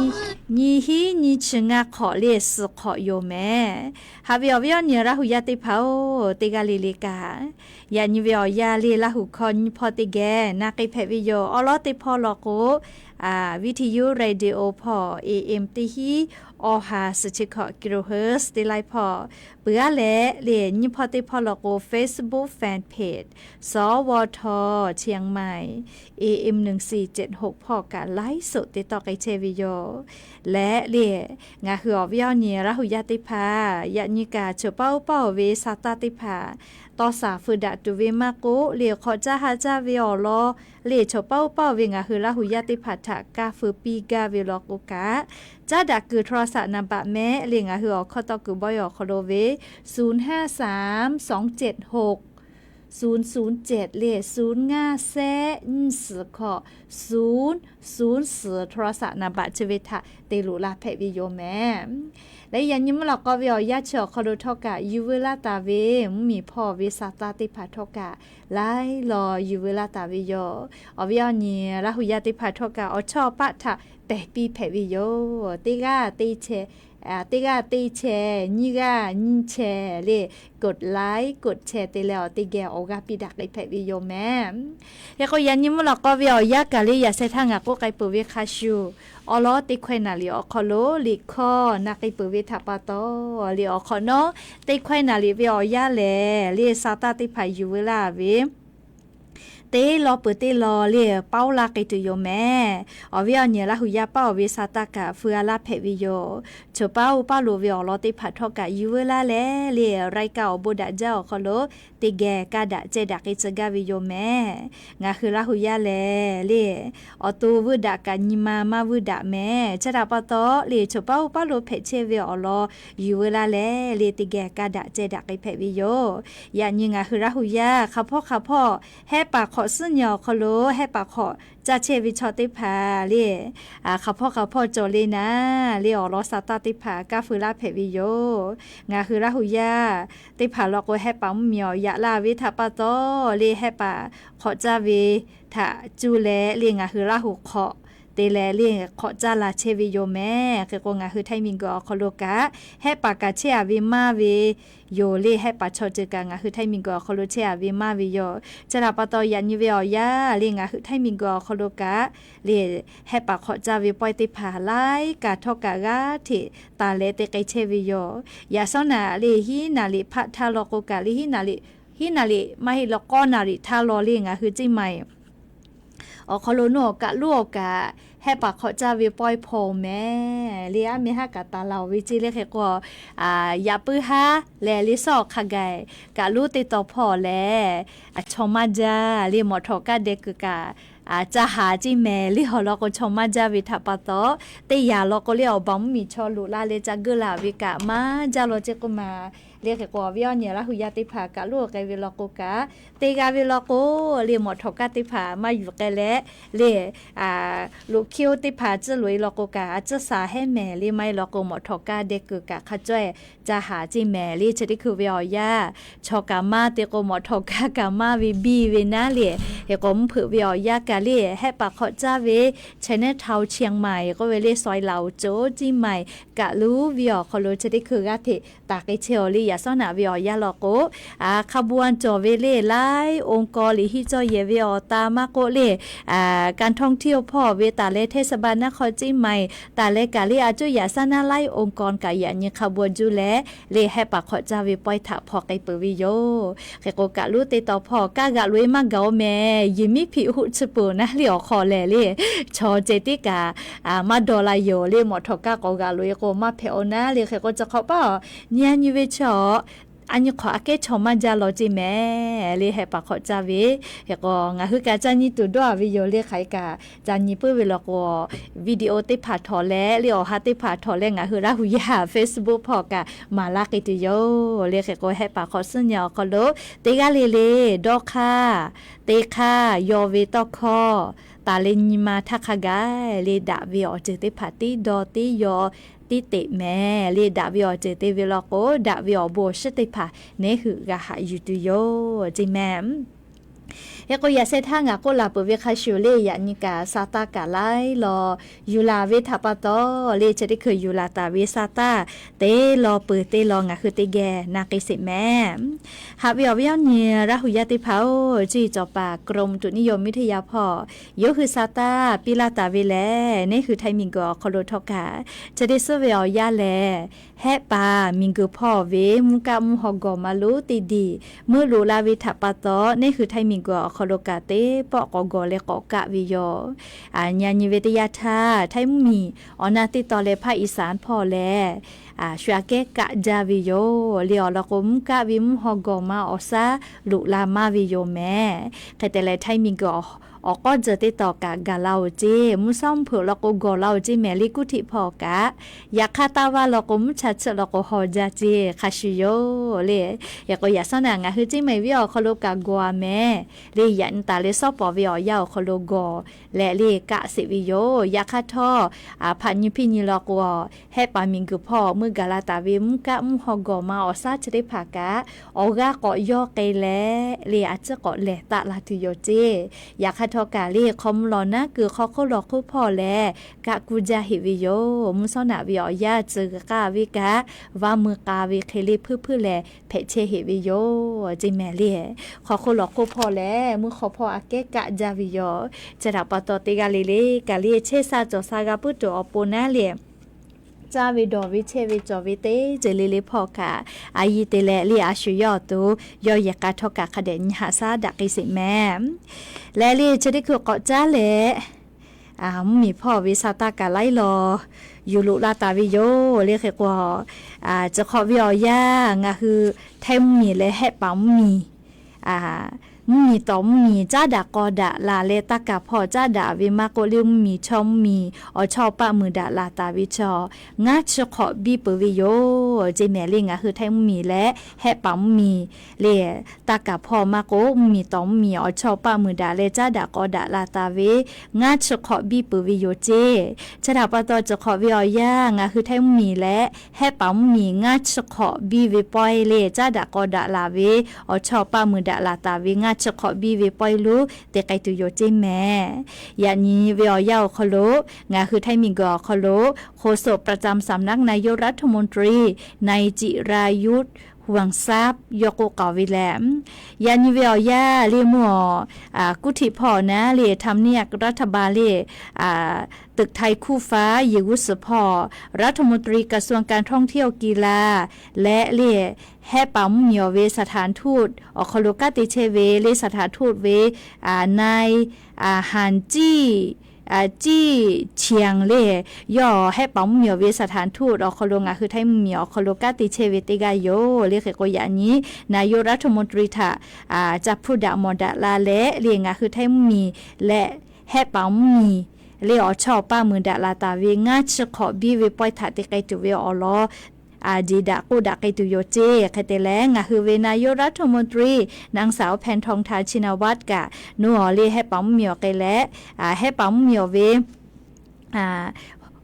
nyiˇ hinˉ nyiˇ chi ngaˇ hk'awꞈ le suh hk'awꞈ yoˬ mehˍ. Haꞈ ve awˬ viˉ awˬ nyi Laˇ hu yaˇ teˇ hpaˍ-oˬ, teˇ g'aˇ le le kaꞈ yaꞈ nyi ve awˬ yanˇ le Laˇ hu hkawˇ nyiˇ hpawˇ teˇ geh na k'ai hpehꞈ ve yoˬ. Awˬ lawn teˇ hpawˇ law k'o, viˉ hti yuˇ radio hpawˇ A M teˇ hinˉ awˬ ha suhˍ chi hkawꞈ kilohertz teˇ laiˉ hpawˇ peuˬ aˉ leh le, nyiˇ hpawˇ teˇ hpawˇ law k'o Facebook fan page สวท เชียงใหม่ A M หนึ่งสี่เจ็ดหก hpawˇ kaꞈ ไลฟ์สด te tawˆ k'ai chehˇ ve yoˬ. Leh le, ngaˬ hui awˬ viˉ awˬ nyi Laˇ hu yaˇ teˇ hpaˍ yaꞈ nyi kaꞈ choˬ paˇ oˇ paˇ oˬ ve sa taˇ teˇ hpaˍ tawˇ saˍ feu daꞈ tuˬ ve maˇ k'oˆ le, hk'awꞈ caˇ ha caˇ ve awˬ lawn le, choˬ paˇ oˇ paˇ oˬ ve ngaˬ hui Laˇ hu yaˇ teˇ hpaˍ htaꞈ kaˇ feu piˇ gaˇ ve law k'o kaꞈ, caˉ daꞈ kuiˬ โทรศัพท์ naˍ baꞈ mehˍ le, ngaˬ hui awˬ hkawˇ tawˇ kuiˬ bawehˇ awˬ hk'aw lo ve ศูนย์ห้าสาม สองเจ็ดหก ศูนย์ศูนย์เจ็ด le, ศูนย์ห้าแซะ nyiˇ suhˍ hkawꞈ ศูนย์ศูนย์ suhˍ โทรศัพท์ naˍ baꞈ chi ve htaꞈ te loꞈ la hpehꞈ ve yoˬ mehˍ. Leh yaꞈ nyi mvuhˇ lawꞈ k'aw ve awˬ yanˇ chi awˬ hk'aw lo htawˇ kaꞈ yuˬ veu laˇ taˍ ve mvuhˇmiˬ hpawˇ ve sa taˇ teˇ hpaˍ htawˇ kaꞈ laiˉ law yuˬ veu laˇ taˍ ve yoˬ. Awˬ viˉ awˬ nyi Laˇ hu yaˇ teˇ hpaˍ htawˇ kaꞈ awˬ chawˇ awˬ paˆ htaꞈ pehˬ piˇ hpehꞈ ve yoˬ. Teˇ g'aˇ teˇ chehˇ, teˇ g'aˇ teˇ chehˇ, nyiˇ g'aˇ nyiˇ chehˇ le, กดไลค์ กดแชร์ te leh awˬ teˇ geh awˬ g'aˇ piˇ daꞈ k'ai hpehꞈ ve yoˬ mehˍ. Hk'e k'o, yaꞈ nyi mvuhˇ lawꞈ k'aw ve awˬ yanˇ kaꞈ le, yaꞈ sheh htaˇ ngaˬ k'oˆ k'ai peuˬ ve hk'a shuˍ, awˬ lawn teˇ hkawehˇ naˍ riˍ awˬ hk'aw lo liꞈ hkawˇ na k'ai peuˬ ve htaꞈ pa taw, liꞈ awˬ hk'awꞈ nawˉ teˇ hkawehˇ naˍ riˍ ve awˬ yanˇ lehˬ le, sa taˇ teˇ hpaˍ yuˬ veu laˇ ve teˇ law peuˬ teˇ law le paoˇ laˇ k'ai tuˬ yoˬ mehˍ. Awˬ viˉ awˬ nyi Laˇ hu yaˇ paˇ awˬ ve sa taˇ kaꞈ feu a laˇ hpehꞈ ve yoˬ. Choˬ paˇ oˇ paˇ loꞈ ve awˬ lawn teˇ hpaˍ htawˇ kaꞈ yuˬ veu laˇ leh le, รายการ awˬ bon daꞈ jaˇ awˬ hk'aw lo teˇ geh kaˇ daꞈ ceh daꞈ k'ai tcuh gaˇ ve yoˬ mehˍ. Ngaˬ hui Laˇ hu yaˇ lehˬ le, awˬ to vuiˇ daꞈ kaꞈ nyi ma maˇ vuiˇ daꞈ mehˍ. Chi htaꞈ pa taw le, choˬ paˇ oˇ paˇ loꞈ hpehꞈ chehˇ ve awˬ lawn yuˬ veu laˇ leh le, teˇ geh kaˇ daꞈ ceh daꞈ k'ai hpehꞈ ve yoˬ. Yaꞈ nyi ngaˬ hui Laˇ hu yaˇ hk'a hpawˇ hk'a hpawˇ hehˆ paˍ hk'awꞈ suhˉ nyi awˬ hk'aw lo hehˆ paˍ hk'awꞈ caˇ chehˇ ve chaw teˇ hpaˍ le, hk'a hpawˇ hk'a hpawˇ cawˬ le naˍ le, awˬ lawn sa taˇ teˇ hpaˍ kaˇ feu laˇ hpehꞈ ve yoˬ. Ngaˬ hui Laˇ hu yaˇ teˇ hpaˍ law k'o, hehˆ paˍ mvuhˇmiˬ awˬ yaꞈ laˇ ve htaꞈ pa taw le, hehˆ paˍ hk'awꞈ caˇ ve htaꞈ cuˇ leh le, ngaˬ hui Laˇ hu hk'awꞈ te leh le, hk'awꞈ caˇ la chehˇ ve yoˬ mehˍ. Hk'e k'o, ngaˬ hui Htaiˇ miˬguiˬ awˬ hk'aw lo kaꞈ hehˆ paˍ kaꞈ chehˇ a ve maˇ ve yoˬ le, hehˆ paˍ chaw ceuˬ kaꞈ ngaˬ hui Htaiˇ miˬguiˬ awˬ hk'aw lo chehˇ a ve maˇ ve yoˬ. Chi htaꞈ pa taw, yaꞈ nyi ve awˬ yanˇ le, ngaˬ hui Htaiˇ miˬguiˬ awˬ hk'aw lo kaꞈ le, hehˆ paˍ hk'awꞈ caˇ ve pawehˇ teˇ hpaˍ laiˉ kaꞈ htawˇ kaꞈ g'aˇ hteꞈ taˍ leh te k'ai chehˇ ve yoˬ. Yaꞈ shawˉ naˍ le, hiˉ naˍ liꞈ hpaˆ htaˇ law k'o kaꞈ le, hiˉ naˍ liꞈ, hiˉ naˍ liꞈ maˇ heˆ law k'awˇ naˍ liꞈ htaˇ law le, ngaˬ hui ceˇ ma eˬ awˬ hk'aw lo nuˇ awˬ kaꞈ loˉ awˬ kaꞈ hehˆ paˍ hk'awꞈ caˇ ve pawehˇ hpaw mehˍ le, aˉ meh haˉ kaꞈ taˍ la oˬ ve ceˇ le. Hk'e k'o, yaꞈ puiˉ haˉ lehˬ le, shawˉ awˬ hk'a gaˬ kaꞈ loˉ teˇ taw hpawˇ lehˬ, chaw maˇ jaˇ le, mawꞈ htawꞈ kaˇ deh kuiˬ kaꞈ caˇ haˍ ceˇ mehˍ le. Awˬ lawn k'o, chaw maˇ jaˇ ve htaꞈ pa taw, teˇ yanˇ law k'o le, awˬ baˬ mvuhˇmiˬ chaw loꞈ la leh ca geuˆ la ve kaꞈ maˇ jaˇ law ceˇ k'oˆ ma Le hk'e k'o, awˬ viˉ awˬ nyi Laˇ hu yaˇ teˇ hpaˍ kaꞈ loˇ k'ai ve law k'o kaꞈ, te g'a ve law k'o, le mawꞈ htawꞈ kaˇ teˇ hpaˍ maˇ yuˬ k'ai leh, le loꞈ hkiˇ oˇ teˇ hpaˍ tcuhˉ loꞈ e law k'o kaꞈ, a tcuhˇ shaˍ hehˉ mehˍ le maˇ e law k'o, mawꞈ htawꞈ kaˇ deh kuiˬ kaꞈ hk'a cawehˇ ca haˍ ceˇ mehˍ le. Chi teˇ hkui ve awˬ yanˇ, chaw kaꞈ maˇ te k'o, mawꞈ htawꞈ kaˇ kaꞈ maˇ ve biˇ ve naˉ le. Hk'e k'o, mvuhˇ hpeuꞈ ve awˬ yanˇ kaꞈ le, Hehˆ paˍ hk'awꞈ caˇ ve Chinatown Chiang Mai k'oˆ ve le, ซอยเหลาโจว Chiang Mai kaꞈ luˉ ve awˬ hk'aw lo chi teˇ hkui g'aˇ hteꞈ taˍ k'ai chehˇ-aˬ le. Yaꞈ shawˉ naꞈ ve awˬ yanˇ law k'o, hk'a bu a cawˬ ve le laiˉ องค์กร liꞈ hiˆ cawˇ yehˬ ve awˬ ta maˇ k'oˆ le, การท่องเที่ยว hpawˇ ve taˍ leh เทศบาลนครเชียงใหม่ taˍ leh kaꞈ le, a cuˇ yaꞈ shaˉ naˉ laiˉ องค์กร kaꞈ yaꞈ nyi hk'a bu a juˇ leh, le Hehˆ paˍ hk'awꞈ caˇ ve pawehˇ htaꞈ hpaw k'ai peuˬ ve yoˬ. Hk'e k'o, kaꞈ luˉ te taw hpawˇ kaˇ g'aꞈ loꞈ e maˇ gaˬ oˬ mehˍ. Yehˬ miˉ hpiꞈ hoˆ chi peuˬ naˉ le awˬ hk'aw lehˬ le, chaw ceh tiˉ kaꞈ maˇ dawˇ la yoˬ le. Mawꞈ htawꞈ kaˇ k'awꞈ g'aꞈ loꞈ e k'o maˇ hpehꞈ oˬ naˉ le. Hk'e k'o, chi hk'awꞈ paˇ aˬ nyi a nyi ve chaw, a nyi hk'awꞈ aꞈ kehˉ chaw maˇ jaˇ law ceˇ mehˍ le. Hehˆ paˍ hk'awꞈ caˇ ve, hk'e k'o ngaˬ hui kaꞈ ca nyi tuˬ dawˇ a ve yoˬ le. Hk'aˬ hk'e kaꞈ ca nyi puiˉ ve law k'o, video teˇ hpaˍ htawꞈ leh le, awˬ ha teˇ hpaˍ htawꞈ leh ngaˬ hui Laˇ hu yaˇ Facebook hpawˇ kaꞈ maˍ laˇ k'ai tuˬ yoˬ le. Hk'e k'o, Hehˆ paˍ hk'awꞈ suhˉ nyi awˬ hk'aw lo teˇ g'aˇ le le dawˇ hk'aˇ, te hk'aˇ, yaw ve tawˇ hkawˇ taˍ leh nyi ma htaˇ hk'a gaˬ le, daꞈ ve awˬ ceuˬ teˇ hpaˍ tiˉ dawˇ tiˉ yaw tiˉ teꞈ mehˍ le. Daꞈ ve awˬ ceuˬ te ve law k'o, daꞈ ve awˬ bon awˬ shiˉ teˇ hpaˍ neˉ hui g'a haꞈ yuˬ tuˬ yoˬ ceˇ mehˍ. Hk'e k'o, yaꞈ sheh htaˇ ngaˬ k'oˆ laˬ peuˬ ve hk'a shuˍ le, yaꞈ nyi kaꞈ sa taˇ kaꞈ laiˉ law yuˬ laˬ ve htaꞈ pa taw le, chi teˇ hkui yuˬ laˬ taˍ ve sa taˇ teˇ law peuˬ teˇ law ngaˬ hui teˇ geh na k'ai sheˍ mehˍ. Haꞈ ve awˬ viˉ awˬ nyi Laˇ hu yaˇ teˇ hpaˍ-oˬ, cuˇ yiˍ cawˬ paˍ กรมอุตุนิยมวิทยา hpawˇ yawˇ hui sa taˇ piˇ laˇ taˍ ve lehˬ, neˉ hui Htaiˇ miˬguiˬ awˬ hk'aw lo htawˇ kaꞈ chi teˇ suhˉ ve awˬ yanˇ lehˬ, Hehˆ paˍ miˬguiˬ hpawˇ ve mvuhˇ kaˆ mvuhˇ haw gawˬ ma lonˉ teˇ diˬ meuˆ loꞈ la ve htaꞈ pa taw, neˉ hui Htaiˇ miˬguiˬ awˬ hk'aw lo kaꞈ teˇ pawˆ k'awꞈ gawˬ leh k'awꞈ kaˆ ve yoˬ. Nyi a nyi ve teˇ yanˇ htaˇ, Htaiˇ mvuhˇmiˬ awˬ na teˇ taw leh ภาคอีสาน hpawˇ lehˬ, shu aꞈ kehˉ kaˆ jaˇ ve yoˬ le. Awˬ lawn k'o, mvuhˇ kaˆ ve mvuhˇ haw gawˬ ma awˬ shaˉ loꞈ la maˇ ve yoˬ mehˍ. Hk'e te leh, Htaiˇ miˬguiˬ awˬ k'awˇ jeuˬ teˇ taw kaꞈ gaˬ la oˬ ceˇ, mvuhˇ shawˉ mvuhˇ hpeuꞈ law k'o gawˬ la oˬ ceˇ mehˍ le, kuˇ htiꞈ hpawˇ kaꞈ. Yaꞈ hk'aˇ, taˇ vaˇ law k'o, mvuhˇ cha chiˆ law k'o haw jaˇ ceˇ hk'a shuˍ yoˬ le. Hk'e k'o, yaꞈ shawˉ naꞈ ngaˬ hui Ceˇ mehˍ viˉ awˬ hk'aw lo kaꞈ gawˬ a mehˍ le. Yaꞈ nyi taˍ leh shawˉ pawˍ ve awˬ yanˇ awˬ hk'aw lo gawˬ leh le kaˆ sheˍ ve yoˬ. Yaꞈ hk'aˇ htawˇ, hpaꞈ nyi hpiˇ nyi law k'o, Hehˆ paˍ miˬguiˬ hpawˇ meuˇ gaˬ la taˍ ve mvuhˇ kaˆ mvuhˇ haw gawˬ ma awˬ shaˉ chi teˇ hpaˍ kaꞈ awˬ g'aˇ k'awꞈ yawˇ k'ai leh le, a ciˉ k'awꞈ lehˬ taˆ la tuˬ yoˬ ceˇ. Yaꞈ hk'aˇ htawˇ kaꞈ le, hk'aw mvuh lawˬ naˉ kuiˬ hk'aw hk'oˆ lawˬ hk'oˆ hpawˇ lehˬ, kaˆ kuˇ jaˇ heꞈ ve yoˬ. Mvuhˇ shawˉ naꞈ ve awˬ yanˇ tcuh g'a k'aˇ ve kaꞈ, vaˇ mui k'a ve hk'e le hpuiˇ hpuiˇ lehˬ hpehꞈ chehˇ heꞈ ve yoˬ ceˇ mehˍ le. Hk'aw hk'oˆ lawˬ hk'oˆ hpawˇ lehˬ, mvuhˇ hk'aw hpawˇ aꞈ kehˉ kaˆ jaˇ ve yoˬ. Chi htaꞈ pa taw, teˇ g'aˇ le le kaꞈ le chehˇ sha cawˬ sha g'a puiˉ tuˬ awˬ pon naˉ le, caˇ ve dawˬ ve chehˇ ve cawˬ ve teˇ ceuˬ le le hpawˇ kaꞈ, a yiˇ te leh le a shu yawˇ awˬ to yawˇ yehˬ k'a htawˇ kaꞈ hk'a dehꞈ nyi haꞈ shaˉ daꞈ k'ai sheˍ mehˍ. Leh le chi teˇ hkui k'awꞈ caˉ leh, mvuhˇmiˬ hpawˇ ve sa taˇ kaꞈ laiˉ law yuˬ loꞈ la taˍ ve yoˬ le. Hk'e k'o, chi hk'awꞈ ve awˬ yanˇ ngaˬ hui Htaiˇ mvuhˇmiˬ leh Hehˆ paˍ mvuhˇmiˬ, mvuhˇmiˬ tawˍ mvuhˇmiˬ caˉ daꞈ k'aw daꞈ laˬ leh, taˇ kaˍ hpawˇ caˉ daꞈ ve maˇ k'oˆ le, mvuhˇmiˬ chaw mvuhˇmiˬ awˬ chawˇ paˆ muiˬ daꞈ laˬ taˍ ve chaw ngaˇ chi hk'awꞈ biˇ peuˬ ve yoˬ ceˇ mehˍ le. Ngaˬ hui Htaiˇ mvuhˇmiˬ leh Hehˆ paˍ mvuhˇmiˬ le, taˇ kaˍ hpawˇ maˇ k'oˆ, mvuhˇmiˬ tawˍ mvuhˇmiˬ awˬ chawˇ paˆ muiˬ daꞈ leh caˉ daꞈ k'aw daꞈ laˬ taˍ ve ngaˇ chi hk'awꞈ biˇ peuˬ ve yoˬ ceˇ. Chi htaꞈ pa taw, chi hk'awꞈ ve awˬ yanˇ ngaˬ hui Htaiˇ mvuhˇmiˬ leh Hehˆ paˍ mvuhˇmiˬ ngaˇ chi hk'awꞈ biˇ ve pawehˇ le, caˉ daꞈ k'aw daꞈ laˬ ve awˬ chawˇ paˆ muiˬ daꞈ laˬ taˍ ve ngaˇ chi hk'awꞈ biˇ ve pawehˇ lo te k'ai tuˬ yoˬ ceˇ mehˍ. Yaꞈ nyi ve awˬ yanˇ awˬ hk'aw lo ngaˬ hui Htaiˇ miˬguiˬ awˬ hk'aw lo โฆษกประจำสำนักนายกรัฐมนตรี นายจิรายุทธ ห่วงทรัพย์ yawˇ k'oˆ k'aoˍ ve lehˬ, yaꞈ nyi ve awˬ yanˇ le mvuhˇ awˬ kuˇ htiꞈ hpawˇ naˉ le ทำเนียบรัฐบาล le ตึกไทยคู่ฟ้า yeˬ g'uˇ suhˍ hpawˇ รัฐมนตรีกระทรวงการท่องเที่ยวกีฬา leh le Hehˆ paˍ mvuhˇmiˬ awˬ ve สถานทูต awˬ hk'aw lo kanˉ te chehˇ ve le สถานทูต ve นาย Han Ciˇ, Ciˇ Qiang le, yawˇ Hehˆ paˍ mvuhˇmiˬ awˬ ve สถานทูต awˬ hk'aw lo ngaˬ hui Htaiˇ mvuhˇmiˬ awˬ hk'aw lo kanˉ te chehˇ ve teˇ g'aˇ yoˬ le. Hk'e k'o, yaꞈ nyi นายกรัฐมนตรี htaꞈ ca hpuˇ daꞈ mawˬ daꞈ la leh le ngaˬ hui Htaiˇ mvuhˇmiˬ leh Hehˆ paˍ mvuhˇmiˬ le awˬ chawˇ awˬ paˆ muiˬ daꞈ laˬ taˍ ve ngaˇ chi hk'awꞈ biˇ ve pawehˇ htaꞈ te k'ai tuˬ ve awˬ lawn jeˬ daꞈ k'oˆ daꞈ k'ai tuˬ yoˬ ceˇ. Hk'e te leh ngaˬ hui ve นายกรัฐมนตรี นางสาว แพทองธาร ชินวัตร kaꞈ nawˬ awˬ le hehˆ paˍ mvuhˇmiˬ awˬ k'ai leh, hehˆ paˍ mvuhˇmiˬ awˬ ve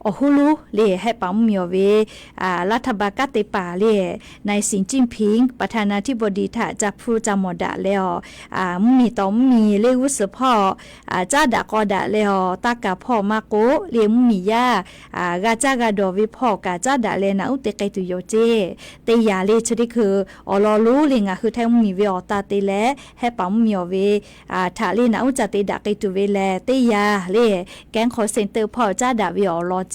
awˬ hoˉ lonˉ le hehˆ paˍ mvuhˇmiˬ awˬ ve รัฐบาล kanˉ te paˍ le นาย สีจิ้นผิง ประธานาธิบดี htaꞈ ca hpu ca mawˬ daꞈ leh awˬ, mvuhˇmiˬ tawˍ mvuhˇmiˬ le g'uˇ suhˍ hpawˇ caˉ daꞈ k'aw daꞈ leh awˬ, taˇ kaˍ hpawˇ maˇ k'oˆ le mvuhˇmiˬ yaˇ g'a caˇ g'a dawˬ ve hpawˇ kaꞈ caˉ daꞈ leh naꞈ uˉ te k'ai tuˬ yoˬ ceˇ. Teˇ yanˇ le chi teˇ hkui awˬ lawn lonˉ le ngaˬ hui Htaiˇ mvuhˇmiˬ ve awˬ ta te leh hehˆ paˍ mvuhˇmiˬ awˬ ve htaꞈ le naꞈ uˉ ca te daꞈ k'ai tuˬ ve lehˬ, teˇ yanˇ le แก๊ง call center hpawˇ caˉ daꞈ ve awˬ lawn ceˇ.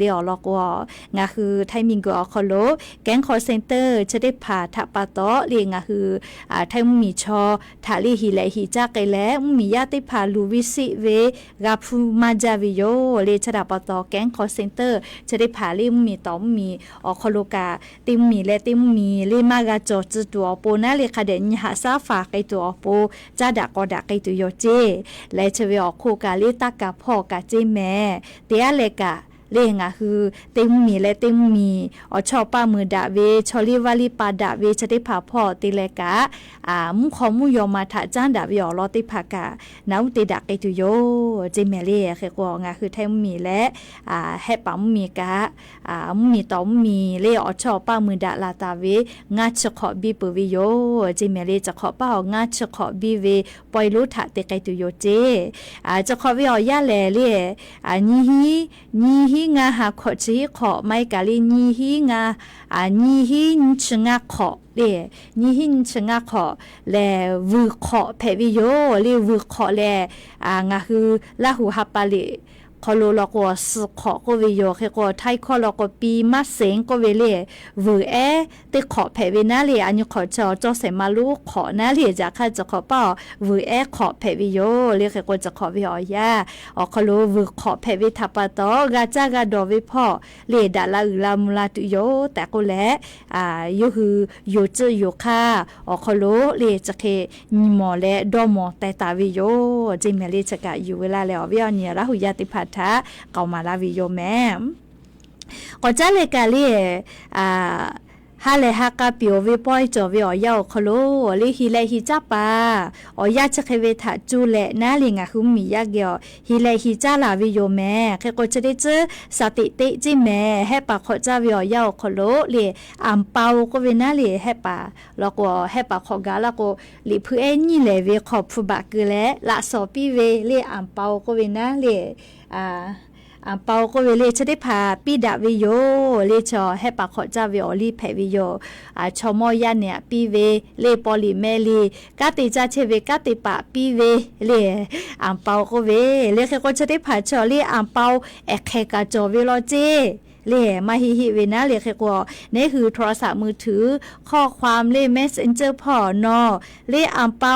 Le awˬ lawn k'o, ngaˬ hui Htaiˇ miˬguiˬ awˬ hk'aw lo แก๊ง call center chi teˇ hpaˍ htaꞈ pa taw le ngaˬ hui Htaiˇ mvuhˇmiˬ chaw htaꞈ le hiˍ lehꞈ hiˍ caˇ k'ai leh mvuhˇmiˬ yaˇ teˇ hpaˍ luˬ ve siˆ ve g'a hpu maˇ jaˇ ve yoˬ. Le chi htaꞈ pa taw แก๊ง call center chi teˇ hpaˍ le mvuhˇmiˬ tawˍ mvuhˇmiˬ awˬ hk'aw lo kaꞈ teˇ mvuhˇmiˬ leh teˇ mvuhˇmiˬ le maˇ g'a cawˬ tcuh tuˬ awˬ pon naˉ le hk'a dehꞈ nyi haꞈ shaˉ faˍ k'ai tuˬ awˬ pon caˉ daꞈ k'aw daꞈ k'ai tuˬ yoˬ ceˇ. Leh chi ve awˬ hk'oˆ kaꞈ le taˇ kaˍ hpawˇ kaꞈ ceˇ mehˍ. Teˇ g'aˇ leh kaꞈ le ngaˬ hui teˇ mvuhˇmiˬ leh teˇ mvuhˇmiˬ awˬ chawˇ paˆ meuˍ daꞈ ve, chaw liˇ vaˇ liˇ pa daꞈ ve chi teˇ hpaˍ hpawˇ te leh kaꞈ, mvuhˇ hk'aw mvuhˇ yaw ma htaꞈ caˉ daꞈ ve awˬ lawn teˇ hpaˍ kaꞈ naꞈ uˉ te daꞈ k'ai tuˬ yoˬ ceˇ mehˍ le. Hk'e k'o ngaˬ hui Htaiˇ mvuhˇmiˬ leh hehˆ paˍ mvuhˇmiˬ kaꞈ, mvuhˇmiˬ tawˍ mvuhˇmiˬ le awˬ chawˇ awˬ paˆ meuˍ daꞈ laˬ taˍ ve ngaˇ chi hk'awꞈ biˇ peuˬ ve yoˬ ceˇ mehˍ le. Chi hk'awꞈ paˆ awˬ ngaˇ chi hk'awꞈ biˇ ve pawehˇ lonˉ htaꞈ te k'ai tuˬ yoˬ ceˇ. Chi hk'awꞈ ve awˬ yanˇ lehˬ le, nyiˇ hiˉ, nyiˇ hiˉ ngaˇ ha hkawꞈ chi hiˉ hk'awꞈ maˇ heˆ kaꞈ le nyiˇ hiˉ ngaˇ, nyiˇ hiˉ nyiˇ chi ngaˇ hk'awꞈ le, nyiˇ hiˉ nyiˇ chi ngaˇ hk'awꞈ lehˬ vuiˬ hk'awꞈ hpehꞈ ve yoˬ le. Vuiˬ hk'awꞈ lehˬ ngaˬ hui Laˇ huˍ ha pa liꞈ hk'aw lo law k'o suhˍ hk'awꞈ k'oˆ ve yoˬ. Hk'e k'o Htaiˇ hkawˇ law k'o ปีมะเสง k'oˆ ve le, vuiˬ ehˉ teˇ hk'awꞈ hpehꞈ ve naˉ le. A nyi hk'awꞈ chi cawˇ shehˍ ma lonˉ hk'awꞈ naˉ le, yaꞈ hk'aˇ chi hk'awꞈ paˆ awˬ vuiˬ ehˉ hk'awꞈ hpehꞈ ve yoˬ le. Hk'e k'o chi hk'awꞈ ve awˬ yanˇ awˬ hk'aw lo vuiˬ hk'awꞈ hpehꞈ ve htaꞈ pa taw g'a caˇ g'a dawˬ ve hpawˇ le daꞈ la uiˍ la mvuh la tuˬ yoˬ tehꞈ k'oˆ leh, yawˇ hui yonˍ tcuhˆ yonˍ hk'aˇ awˬ hk'aw lo le chi hk'e nyi mawˬ leh dawˇ mawˬ teh taˍ ve yoˬ ceˇ mehˍ le. Chi kaꞈ yuˬ ve laˇ leh awˬ viˉ awˬ nyi Laˇ huˍ yaˇ teˇ hpaˍ htaꞈ k'aoˍ maˍ laˇ ve yoˬ mehˍ. K'awꞈ caˉ leh kaꞈ le, ha lehˬ ha k'a piˍ-oˬ ve pawehˇ cawˬ ve awˬ yanˇ awˬ hk'aw lo le hiˍ lehꞈ hiˍ caˇ paˍ awˬ yanˇ chi hk'e ve htaꞈ cuˇ leh naˉ le ngaˬ hui mvuhˇmiˬ yaˇ geh awˬ hiˍ lehꞈ hiˍ caˇ laˬ ve yoˬ mehˍ. Hk'e k'o chi teˇ tcuhˉ สถิติ ceˇ mehˍ. Hehˆ paˍ hk'awꞈ caˇ ve awˬ yanˇ awˬ hk'aw lo le อ่างเปา k'oˆ ve naˉ le hehˆ paˍ law k'o hehˆ paˍ hk'awꞈ gaˬ laˇ k'o liꞈ hpu ehˉ nyiˇ lehˬ ve hk'aw hpu baꞈ keu leh laꞈ shawnˍ piˇ ve le อ่างเปา k'oˆ ve naˉ le อ่างเปา k'oˆ ve le chi teˇ hpaˍ piˇ daꞈ ve yoˬ le. Chaw hehˆ paˍ hk'awꞈ caˇ ve awˬ liˇ hpehꞈ ve yoˬ. Chaw mawˇ yaˇ nehˬ aꞈ piˇ ve le paw liꞈ meh liꞈ kanˉ te caˇ chehˇ ve kanˉ te paˍ piˇ ve le อ่างเปา k'oˆ ve le. Hk'e k'o chi teˇ hpaˍ chaw le อ่างเปา ehˬ hk'ehˬ kaꞈ cawˬ ve law ceˇ le maˇ heˆ heˆ ve naˉ le. Hk'e k'o neˉ hui โทรศัพท์มือถือ ข้อความ le messenger hpawˇ nawˬ le อ่างเปา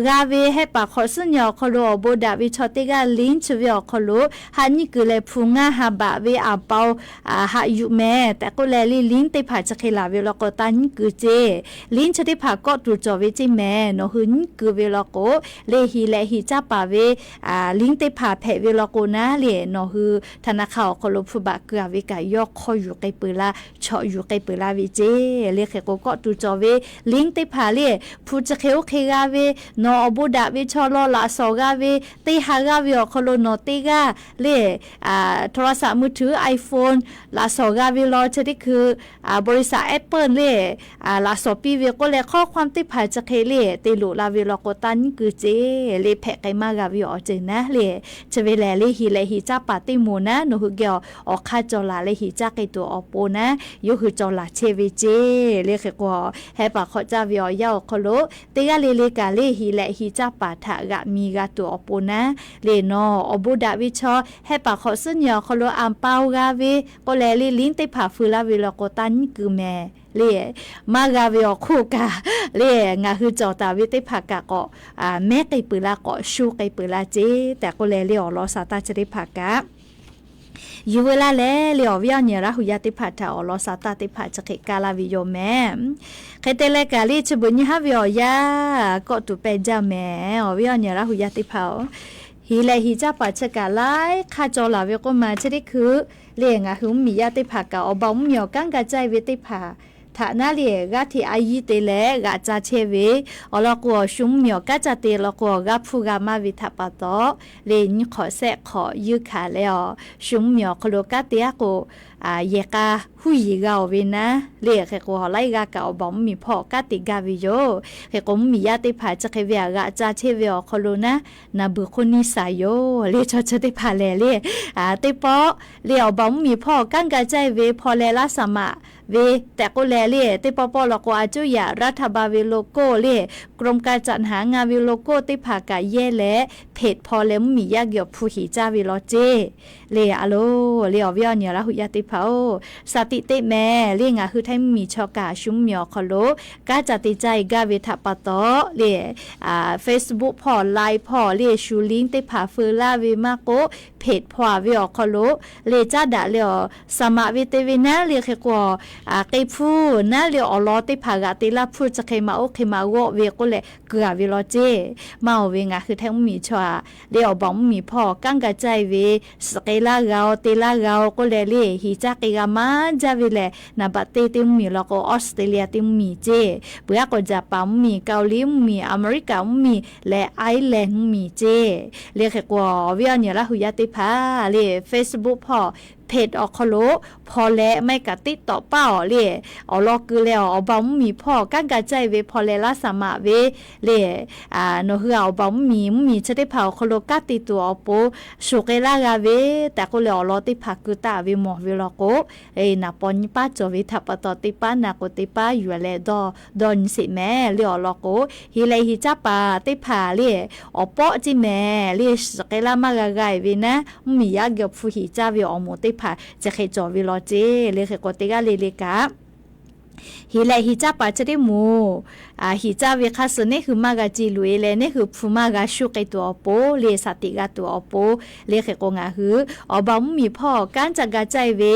g'a ve hehˆ paˍ hk'awꞈ suhˉ nyi awˬ hk'aw lo awˬ bon daꞈ ve chaw teˇ g'aˇ ลิงก์ chi ve awˬ hk'aw lo haꞈ nyiˇ kuiˬ leh hpu ngaˇ ha baꞈ ve อ่างเปา haꞈ yuˬ mehˍ tehꞈ k'oˆ leh le liˇ teˇ hpaˍ chi hk'e laˬ ve law k'o taˇ nyiˇ kuiˬ ceˇ. Liˇ chi teˇ hpaˍ kawˆ tuˬ cawˬ ve ceˇ mehˍ. Nawˬ hui nyiˇ kuiˬ ve law k'o le hiˍ lehꞈ hiˍ caˇ paˍ ve liˇ teˇ hpaˍ hpehꞈ ve law k'o naˉ le nawˬ hui ธนาคาร awˬ hk'aw lo hpu baꞈ keu-a ve kaꞈ yawˇ hk'aw yuˬ k'ai peuˬ la, chawꞈ yuˬ k'ai peuˬ la ve ceˇ. Le hk'e k'o kawˆ tuˬ cawˬ ve liˇ teˇ hpaˍ le hpu chi hk'e oˇ hk'e g'a ve nawˬ awˬ bon daꞈ ve chaw law laꞈ shawnˍ g'a ve teˇ ha g'aˇ ve awˬ hk'aw lo nawˬ teˇ g'aˇ le โทรศัพท์มือถือ iPhone laꞈ shawnˍ g'a ve law chi teˇ hkui บริษัท Apple le laꞈ shawnˍ piˇ ve k'oˆ leh ข้อความ teˇ hpaˍ chi hk'e le te loꞈ la ve law k'o taˇ nyiˇ kuiˬ ceˇ. Le hpehꞈ k'ai maˇ g'a ve awˬ ceuˬ naˉ le chi ve lehˬ le hiˍ lehꞈ hiˍ caˇ paˍ teˇ moˍ naˉ nawˬ hui geh awˬ hk'aˇ cawˬ laˬ leh hiˍ caˇ k'ai tuˬ awˬ pon naˉ yawˇ hui cawˬ laˬ chehˇ ve ceˇ. Le hk'e k'o hehˆ paˍ hk'awꞈ caˇ ve awˬ yanˇ awˬ hk'aw lo teˇ g'aˇ le le kaꞈ le hiˍ lehꞈ hiˍ caˇ paˍ htaꞈ g'aꞈ mi g'a tuˬ awˬ pon naˉ le nawˬ awˬ bon daꞈ ve chaw hehˆ paˍ hk'awꞈ suhˉ nyi awˬ hk'aw lo อ่างเปา g'a ve k'oˆ leh le liˇ teˇ hpaˍ feu laˇ ve law k'o taˇ nyiˇ kuiˬ mehˍ. Le maˇ g'a ve awˬ hk'oˆ kaꞈ le ngaˬ hui cawˬ taˍ ve teˇ hpaˍ kaꞈ k'awꞈ mehˉ k'ai peuˬ la k'awꞈ shu k'ai peuˬ la ceˇ tehꞈ k'oˆ leh le awˬ lawn sa taˇ chi teˇ hpaˍ kaꞈ yuˬ veu laˇ leh le awˬ viˉ awˬ nyi Laˇ huˍ yaˇ teˇ hpaˍ htaꞈ awˬ lawn sa taˇ teˇ hpaˍ chi hk'e kaˇ laˇ ve yoˬ mehˍ. Hk'e te leh kaꞈ le chi beuꞈ nyi haˉ ve awˬ yanˇ kawˆ tuˬ peh jaˇ mehˍ. Awˬ viˉ awˬ nyi Laˇ huˍ yaˇ teˇ hpaˍ-oˬ, Hiˍ leh hiˍ caˇ paˍ chi kaꞈ laiˉ hk'aˇ cawˬ laˬ ve k'oˆ ma chi teˇ hkui le, ngaˬ hui mvuhˇmiˬ yaˇ teˇ hpaˍ kaꞈ awˬ ba mvuhˇmiˬ awˬ kanˉ ga caˇ ve teˇ hpaˍ htaꞈ naˉ le g'aˇ hteꞈ a yiˇ te leh g'aꞈ ca chehˇ ve, awˬ lawn k'o awˬ shu mvuhˇmiˬ awˬ kanˉ ca te law k'o g'a hpuˇ g'a maˇ ve htaꞈ pa taw le, nyiˇ hk'awꞈ shehˆ hk'awꞈ yuˇ hkanˍ leh awˬ shu mvuhˇmiˬ awˬ hk'aw lo kanˉ te aˉ k'o, yehˬ k'a huˉ yiˍ g'a oˬ ve naˉ le. Hk'e k'o awˬ laiˉ g'aˇ kaꞈ awˬ ba mvuhˇmiˬ hpawˇ kanˉ te gaˇ ve yoˬ. Hk'e k'o mvuhˇmiˬ yaˇ teˇ hpaˍ chi hk'e ve htaꞈ g'aꞈ ca chehˇ ve awˬ hk'aw lo naˉ, naˬ beuˬ hk'oˆ neˇ shaˍ yoˬ le. Chaw chi teˇ hpaˍ lehˬ le, teˇ pawˆ le awˬ ba mvuhˇmiˬ hpawˇ kanˉ ga caˇ ve hpaw leh laˇ saˍ maꞈ ve tehꞈ k'oˆ leh le, teˇ pawˆ pawˆ law k'o အစိုးရរដ្ឋបាល ve โลโก้ le, กรมการจัดหางาน ve โลโก้ teˇ hpaˍ kaꞈ yehˇ leh เพจ hpaw leh mvuhˇmiˬ yaˇ geh awˬ hpu heˍ caˇ ve law ceˇ. Le a loˬ le awˬ viˉ awˬ nyi Laˇ huˍ yaˇ teˇ hpaˍ-oˬ, shaˍ tiꞈ teˇ mehˍ le ngaˬ hui htaiˇ mvuhˇmiˬ chaw kaꞈ shu mvuhˇmiˬ awˬ hk'aw lo kanˉ ca te caˇ e gaˇ ve htaꞈ pa taw le, Facebook hpawˇ, Line hpawˇ le shu link teˇ hpaˍ feu laˇ ve maˇ k'oˆ, เพจ hpaw ve awˬ hk'aw lo le caˉ daꞈ leh awˬ saˍ maꞈ ve te ve naˉ le hk'e k'o, k'e hpuˇ naˉ le awˬ lawn teˇ hpaˍ g'aꞈ te laˇ hpuˇ chi hk'e maꞈ oˇ hk'e maꞈ g'awˆ ve k'oˆ leh keu a ve law ceˇ. Maˇ oˬ ve ngaˬ hui htaiˇ mvuhˇmiˬ chaw aꞈ le awˬ ba mvuhˇmiˬ hpawˇ kanˉ ga caˇ e ve suhˍ k'e laˇ g'a-oˬ, te laˇ g'a-oˬ k'oˆ leh le heˍ caˇ k'e g'a maˇ jaˇ ve lehˬ, naˍ baꞈ teˇ teˇ mvuhˇmiˬ law k'o Australia teˇ mvuhˇmiˬ ceˇ. Peuˬ aˉ k'o Japan mvuhˇmiˬ, Kaoˍliˍ mvuhˇmiˬ, America mvuhˇmiˬ leh Ireland mvuhˇmiˬ ceˇ. Le hk'e k'o awˬ viˉ awˬ nyi Laˇ huˍ yaˇ teˇ hpaˍ le Facebook hpawˇ เพจ awˬ hk'aw lo hpaw leh maˇ heˆ kaꞈ TikTok paˇ awˬ le awˬ lawn keu leh awˬ ba mvuhˇmiˬ hpawˇ kanˉ ga caˇ e ve hpaw leh laˇ saˍ maꞈ ve le nawˬ hui aꞈ awˬ ba mvuhˇmiˬ mvuhˇmiˬ chi teˇ hpaˍ awˬ hk'aw lo kanˉ te tuˬ awˬ pon shu k'e laˇ g'a ve tehꞈ k'oˆ leh awˬ lawn teˇ hpaˍ keu taˍ ve mawˬ ve law k'o, naˍ paw nyi paˉ cawˬ ve htaꞈ pa taw teˇ paˉ naˍ k'o teˇ paˉ yuˬ leh dawˇ dawˇ nyi sheˍ mehˍ le awˬ lawn k'o, heˍ leh heˍ caˇ paˍ teˇ hpaˍ le awˬ pawˆ ceˇ mehˍ le suhˍ k'e laˇ maˇ g'a g'a e ve naˉ mvuhˇmiˬ yaˇ geh awˬ hpu heˍ caˇ ve awˬ moˍ teˇ hpaˍ chi hk'e cawˬ ve law ceˇ. Le hk'e k'o teˇ g'aˇ le le kaꞈ heˍ leh heˍ caˇ paˍ chi teˇ moˍ heˍ caˇ ve hk'a suh neˇ hui maˇ g'a ce loꞈ e leh neˇ hui hpu maˇ g'a shuˇ k'ai tuˬ awˬ pon le shaˍ tiꞈ g'a tuˬ awˬ pon le hk'e k'o ngaˬ hui awˬ ba mvuhˇmiˬ hpawˇ kanˉ ca ga caˇ e ve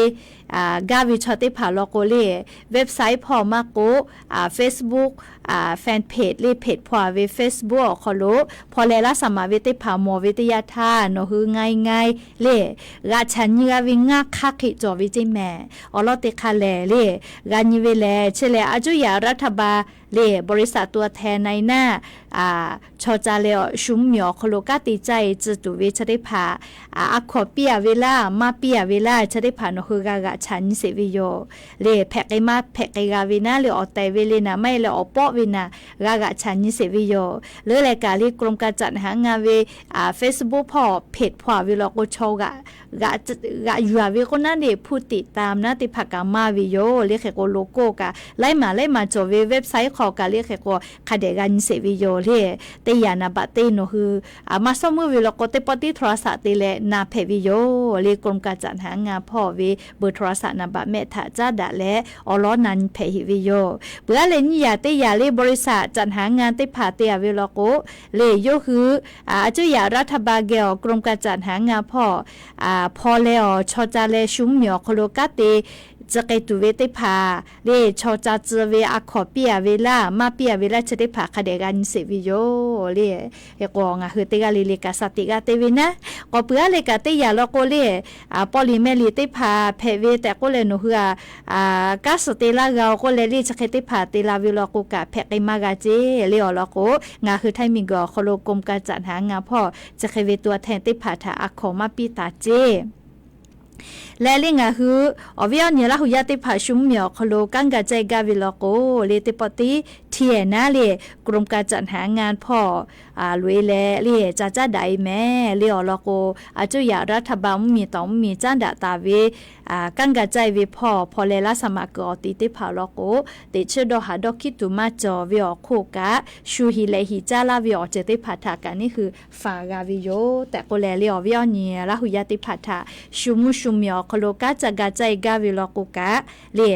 gaˇ ve chaw teˇ hpaˍ law k'o le website hpawˇ maˇ k'oˆ Facebook fan page le เพจ hpaw ve Facebook awˬ hk'aw lo hpaw leh laˇ saˍ maꞈ ve teˇ hpaˍ mawˬ ve teˇ yanˇ htaˇ nawˬ hui ง่ายๆ le g'aꞈ chaꞈ nyi g'a ve ngaˇ hk'aˇ hk'e cawˬ ve ceˇ mehˍ. Awˬ lawn teˇ hk'aˇ lehˬ le g'a nyi ve lehˬ chi lehˬ อาစိုးရរដ្ឋបាល le บริษัทตัวแทน nai naˉ chaw ca leh awˬ shu mvuhˇmiˬ awˬ hk'aw lo kanˉ te caˇ e tcuh tuˬ ve chi teˇ hpaˍ a hkawꞈ piˇ a ve laˇ maˇ piˇ a ve laˇ chi teˇ hpaˍ nawˬ hui g'a g'aꞈ chaꞈ nyi sheˍ ve yoˬ. Le hpehꞈ k'ai maˇ hpehꞈ k'ai g'a ve naˉ le awˬ tehˬ ve le naˍ maˇ heˆ leh awˬ pawˆ ve naˍ g'a g'aꞈ chaꞈ nyi sheˍ ve yoˬ. Leuˉ leh kaꞈ le กรมการจัดหางาน ve Facebook hpawˇ เพจ hpaw ve law k'o chaw g'aꞈ yuˬ a ve k'oˆ naˉ le ผู้ติดตาม naˉ teˇ hpaˍ kaꞈ maˇ ve yoˬ. Le hk'e k'o โลโก้ kaꞈ laiˉ maˬ laiˉ maˬ cawˬ ve website hk'aw kaꞈ le hk'e k'o hk'a dehꞈ g'a nyi sheˍ ve yoˬ le. Teˇ yanˇ naˍ baꞈ teˇ nawˬ hui maˇ shawˉ meuˇ ve law k'o teˇ pawˆ tiˉ โทรศัพท์ te leh na hpehꞈ ve yoˬ. Le กรมการจัดหางาน hpawˇ ve เบอร์โทรศัพท์ naˍ baꞈ mehˆ htaꞈ caˉ daꞈ leh awˬ lawn na nyi hpehꞈ heˍ ve yoˬ. Peuˬ aˉ leh nyiˇ yaꞈ teˇ yaꞈ le บริษัท จัดหางาน teˇ hpaˍ te a ve law k'o le yawˇ hui อาစိုးရរដ្ឋបាល geh awˬ กรมการจัดหางาน hpawˇ hpaw leh awˬ chaw ca leh shu mvuhˇmiˬ awˬ hk'aw lo kanˉ te tcuh k'ai tuˬ ve teˇ hpaˍ le chaw ca tcuh ve a hkawꞈ piˇ a ve laˇ maˇ piˇ a ve laˇ chi teˇ hpaˍ hk'a dehꞈ g'a nyi sheˍ ve yoˬ le. Hk'e k'o ngaˬ hui teˇ g'aˇ le le kaꞈ shaˍ tiꞈ g'a te ve naˉ k'awꞈ peuˬ aˉ leh kaꞈ teˇ yaꞈ law k'o le paw liꞈ meh liꞈ teˇ hpaˍ hpehꞈ ve tehꞈ k'oˆ leh nawˬ hui a kanˉ suh te laˇ g'a-oˬ k'oˆ leh le chi hk'e teˇ hpaˍ te la ve law k'o kaꞈ hpehꞈ k'ai maˇ g'a ceˇ le awˬ lawn k'o ngaˬ hui htaiˇ miˬguiˬ awˬ hk'aw lo กรมการจัดหางาน hpawˇ chi hk'e ve ตัวแทน teˇ hpaˍ htaꞈ a hkawꞈ maˇ piˇ taˍ ceˇ. Leh le ngaˬ hui awˬ viˉ awˬ nyi Laˇ huˍ yaˇ teˇ hpaˍ shu mvuhˇmiˬ awˬ hk'aw lo kanˉ ga caˇ e gaˇ ve law k'o le teˇ pawˆ tiˉ T N naˉ le กรมการจัดหางาน hpawˇ loꞈ e leh le ca caˉ daꞈ e mehˍ le awˬ lawn k'o อาစိုးရរដ្ឋបាល mvuhˇmiˬ tawˍ mvuhˇmiˬ caˉ daꞈ taˍ ve kanˉ ga caˇ e ve hpawˇ hpaw leh laˇ saˍ maꞈ kuiˬ awˬ ti teˇ hpaˍ law k'o teꞈ chiˇ dawˇ haꞈ dawˇ hkiˉ tuˬ maˇ cawˬ ve awˬ hk'oˆ kaꞈ shu heˍ leh heˍ caˇ laˇ ve awˬ ceuˬ teˇ hpaˍ htaꞈ kaꞈ neˇ hui faˍ g'a ve yoˬ tehꞈ k'oˆ leh le awˬ viˉ awˬ nyi Laˇ huˍ yaˇ teˇ hpaˍ htaꞈ shu mvuhˇ shu miˬ awˬ hk'aw lo kanˉ ca ga caˇ e gaˇ ve law k'o kaꞈ le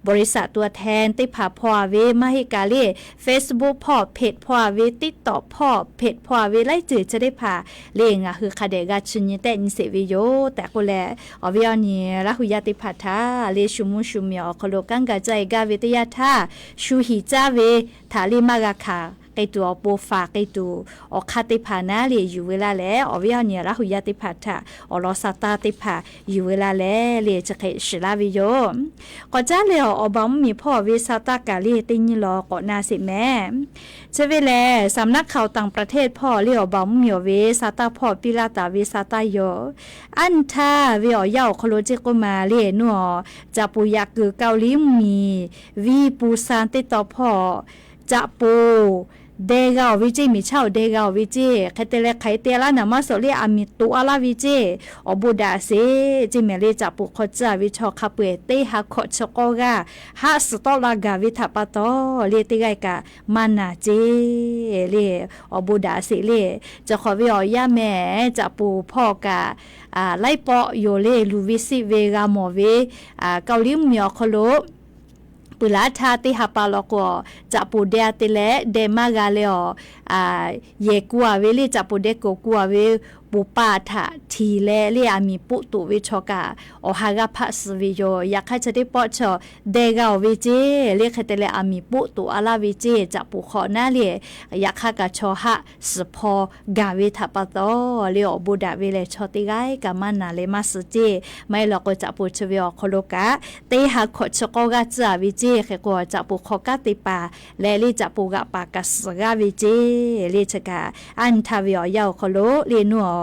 บริษัท ตัวแทน teˇ hpaˍ hpaw a ve maˇ heˆ kaꞈ le Facebook hpawˇ เพจ hpaw a ve TikTok hpawˇ เพจ hpaw a ve laiˉ ceuˬ chi teˇ hpaˍ le ngaˬ hui hk'a dehꞈ g'a chi nyi tehˆ nyi sheˍ ve yoˬ tehꞈ k'oˆ leh awˬ viˉ awˬ nyi Laˇ huˍ yaˇ teˇ hpaˍ htaꞈ le shu mvuhˇ shu miˬ awˬ hk'aw lo kanˉ ga caˇ e gaˇ ve teˇ yanˇ htaˇ shu heˍ caˇ ve htaꞈ le maˇ g'a hkanˍ k'ai tuˬ awˬ pon faˍ k'ai tuˬ awˬ hk'aˇ teˇ hpaˍ naˉ le yuˬ ve laˇ leh, awˬ viˉ awˬ nyi Laˇ hu yaˇ teˇ hpaˍ htaꞈ awˬ lawn sa taˇ teˇ hpaˍ yuˬ ve laˇ leh le chi hk'e shiˍ laˇ ve yoˬ. K'awꞈ caˉ leh awˬ, awˬ baˬ mvuhˇmiˬ hpawˇ ve sa taˇ kaꞈ le teˇ nyi lawˬ k'awꞈ na sheˍ mehˍ. Chi ve lehˬ, สำนักข่าวต่างประเทศ hpawˇ le awˬ baˬ mvuhˇmiˬ awˬ ve sa taˇ hpawˇ piˇ laˇ taˍ ve sa taˇ yoˬ. Aˉ nyi htaˇ ve awˬ yanˇ awˬ hk'aw lo ceˇ k'oˆ ma le nuˇ awˬ, caꞈ poˍ yaꞈ kuiˬ Kaoˍliˇ mvuhˇmiˬ viˇ Pu san teˇ taw hpawˇ caꞈ poˍ deh g'a awˬ ve ceˇ, miˬ chaˇ awˬ deh g'a awˬ ve ceˇ, hk'e te leh hk'aˬ hk'e te laˇ naˍ maˇ suh le aˬ miˍ toꞈ a laˇ ve ceˇ, awˬ bon daꞈ sheˍ ceˇ mehˍ le. Caꞈ poˍ hk'aw tcuh a ve chaw hk'a peu-eˬ teˇ ha hkawꞈ chi k'awˇ g'aˇ haˆ suhˍ tawˆ la gaˬ ve htaꞈ pa taw le teˇ g'aˇ kaꞈ maˇ naˬ ceˇ le, awˬ bon daꞈ sheˍ le. Chi hk'awꞈ ve awˬ yanˇ mehˍ caꞈ poˍ hpawˇ kaꞈ laiˉ pawˆ yoˬ le luˬ ve siˆ ve g'a mawˬ ve Kaoˍliˇ mvuhˇmiˬ awˬ hk'aw lo peuˬ laˇ htaˇ teˇ ha pa law k'o, caꞈ poˍ deh a te leh deh maˇ g'a leh awˬ, yehˬ ku a ve le caꞈ poˍ deh kuˬ ku a ve poˍ pa htaꞈ htiˍ leh le aˬ miˍ poˆ toꞈ ve chaw kaꞈ awˬ ha g'aˇ hpaˆ suh ve yoˬ. Yaꞈ hk'aˇ chi teˇ pawˆ chaw deh g'a awˬ ve ceˇ le hk'e te leh aˬ miˍ poˆ toꞈ a laˇ ve ceˇ caꞈ poˍ hk'awꞈ naˉ le, yaꞈ hk'aˇ kaꞈ chaw haˆ suhˍ hpaw gaˬ ve htaꞈ pa taw le awˬ bon daꞈ ve lehˬ chaw teˇ g'aˇ kaꞈ maˇ naˬ leh maˇ suh ceˇ. Maˇ heˆ law k'o caꞈ poˍ chi ve awˬ hk'aw lo kaꞈ teˇ ha hkawꞈ chi k'awˇ g'aˇ tcuh a ve ceˇ. Hk'e k'o caꞈ poˍ hk'aw kanˉ te paˍ leh le caꞈ poˍ g'aꞈ paˍ kaꞈ suhˍ g'aˇ ve ceˇ le chi kaꞈ aˉ nyi htaˇ ve awˬ yanˇ awˬ hk'aw lo le nuˇ awˬ,